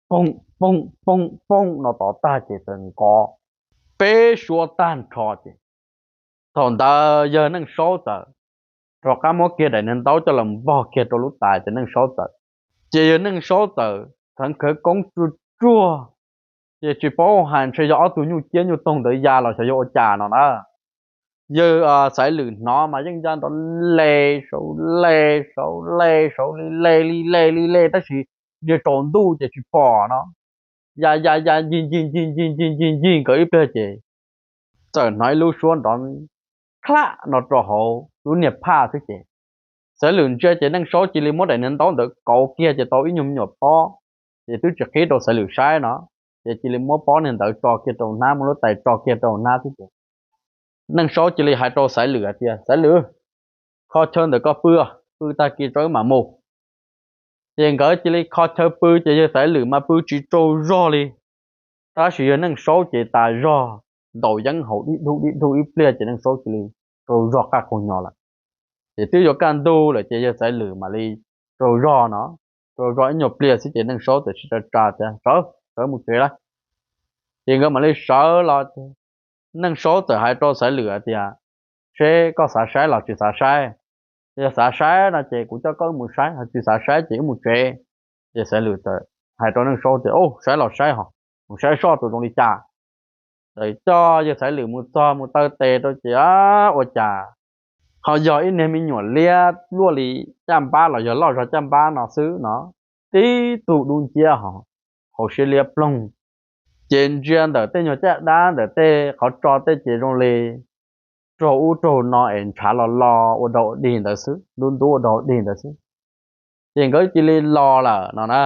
Poog poog poog poog no tod tag ces txawm nkov peb suab tag nrho ces thaum ntawd yawg Neej Saub txawm rov qab muab kiag daim niag ntaub coj los npog kiag rau lub tais ces Neej Saub txawm, ces yawg Neej Saub txawm txheev khawv koob tsuag tsuag Ces tsis paub hais ntshe yog ob tug nyuj ciab nyuj toog ntawd ya los xyov yog ua cas no na. Yawg Xaiv Lwm hnov mas yeej ya nrov le, saud le, saud le, saud li le li le li le tab sis niag tsaus ntuj ces tsis pom no. Ya ya ya ncig ncig ncig ncig ncig ncig ncig nkawd ib pliag ces txawm hnov ib lub suab nrov khlab no rau hauv lub niag phaj xwb ces Xaiv Lwm ntsia ces Neej Saub cia li muab daim niag ntaub ntawd kauv kiag ces tau ib nyuag me nyuam pob, ces twb tsis qhib rau Xaiv Lwm saib no, ces cia li muab pob niag ntawd tso kiag rau hnab, muab lub tais tso kiag rau hnab xwb ces Neej Saub cia li hais rau Xaiv Lwm hais tias, Xaiv Lwm, kho chaw ntawm koj pw, pw tag kis tso wb mam mus. Ces nkawd cia li kho chaw pw ces yawg Xaiv Lwm mas pw tsis tsaug zog li, tab sis yawg Neej Saub ces tas zog, ntaus yeeb haus dib dug dib dug ib pliag ces Neej Saub cia li tsaug zog qaj qaug nyo lawm. Ces twb yuav kaj ntug lawm ces yawg Xaiv Lwm mam li tsaug zog no, tsaug zog ib nyuag pliag xwb ces Neej Saub txawm sib tsa tsa tias, Sawv, sawv mus tsev lawm. Ces nkawd mam li sawv los ces Neej Saub txawm hais rau Xaiv Lwm hais tias, Seb koj xav saib los tsis xav saib? Yog xav saib no ces kuv coj koj wb mus saib, ho tsis xav saib ces wb mus tsev. Ces Xaiv Lwm txawm hais rau Neej Saub tias, Ub, saib los saib ho, mus saib soj tus zoo li cas. Txawm coj yawg Xaiv Lwm mus txog mus taw tes rau ces ua cas ho yog ib niag me nyuam liab luaj li caj npab los yog loj zog caj npab no xwb no, tib tug dub nciab ho hauv siab liab ploog. Ces ntsia ntawm tej nyuag caj dab ntawm tej qhov tso tej ces zoo li raug ub raug no es ntshav los los ua dog ua dig ntawd xwb, ntub ntub ua dog ua dig ntawd xwb. Ces nkawd cia li los lawm no na.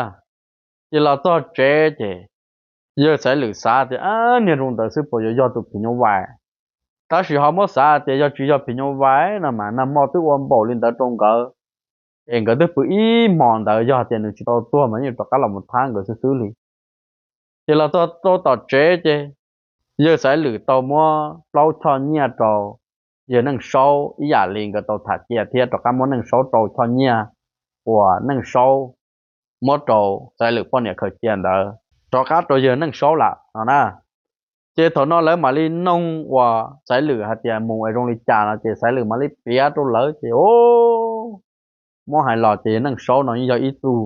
Ces los txog tsev ces yawg Xaiv Lwm xav tias, Ab, niag zoo ntawd xwb puas yuav yog tus phim nyuj vais? Tab sis ho muab xav tias yog tsis yog phim nyuj vais no mas nag hmo twb ua npaum li ntawd rau nkawd, es nkawd twb pw ib hmo ntawd, yog tias nws tsis tau tuag mas yeej rov qab los mus thab nkawd xwb xwb li. Ces los txog rau tom tsev ces yawg Xaiv Lwm tau muab plaub choj nyiaj rau yawg Neej Saub ib yam li nkawd tau tham cia thiab rov qab muab Neej Saub rau choj nyiaj uas Neej Saub muab rau Xaiv Lwm poj niam khaws cia ntawd rov qab rau yawg Neej Saub lawm no na. Ces thaum no lawv mam li noog uas Xaiv Lwm hais tias mus es zoo li cas no ces Xaiv Lwm mam li piav rau lawv ces, o, muab hais los ces yawg Neej Saub no yeej yog ib tug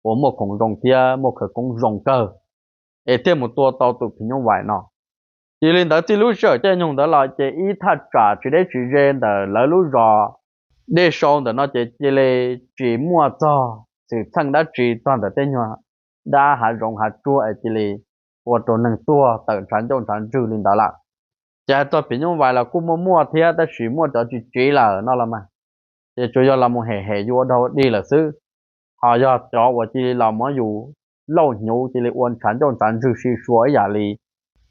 uas muaj khoom zoo thiab muaj khawv koob zoo kawg, es thiaj mus tua tau tus phim nyuj vais no. Yog li ntawd txij lub sij hawm caij nyoog ntawd los ces ib thaj tsam tsis deb tsis ze ntawm lawv lub zos Dej Sau ntawm no ces cia li tsis muaj txog xwm txheej dab tsi txog ntawm tej nyuag dab hav zoov hav tsuag es cia li ua rau neeg tuag tawm ntshav ncauj ntshav ntswg li ntawd lawm. Ces hais txog phim nyuj vais los kuj muaj muaj thiab tab sis muaj cov tsis tsiv lawm no los mas, ces tsuas yog los mus hem hem yus ua dog ua dig lawm xwb. Ho yog cov uas cia li los muab yus lauj hnyuv cia li ua ntshav ncauj ntshav ntswg sib sua ib yam li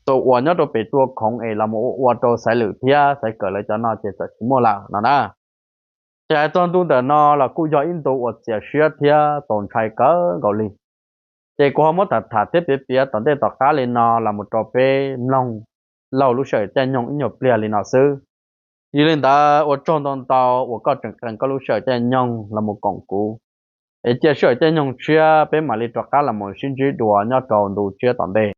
tus uas nyob rau pem tua khoov es los mus ua ua rau Xaiv Lwm thiab Xaiv Kawm lawv cov no ces txawm tsis muaj lawm no na. Ces hais txog ntu ntawm no los kuj yog ib ntu uas txias siab thiab txaus ntshai kawg nkaus li. Ces kuv ho muab tham tham thiab piav piav tom ntej tom qab li no los mus rau peb mloog laug lub sij hawm caij nyoog ib nyuag pliag li no xwb. Yog li ntawd ua tsaug ntau ntau uas koj tseem qee koj lub sij hawm caij nyoog los mus koom kuv, es cia sij hawm caij nyoog tshiab peb mam li rov qab los mus sib ntsib dua nyob rau ntu tshiab tom ntej.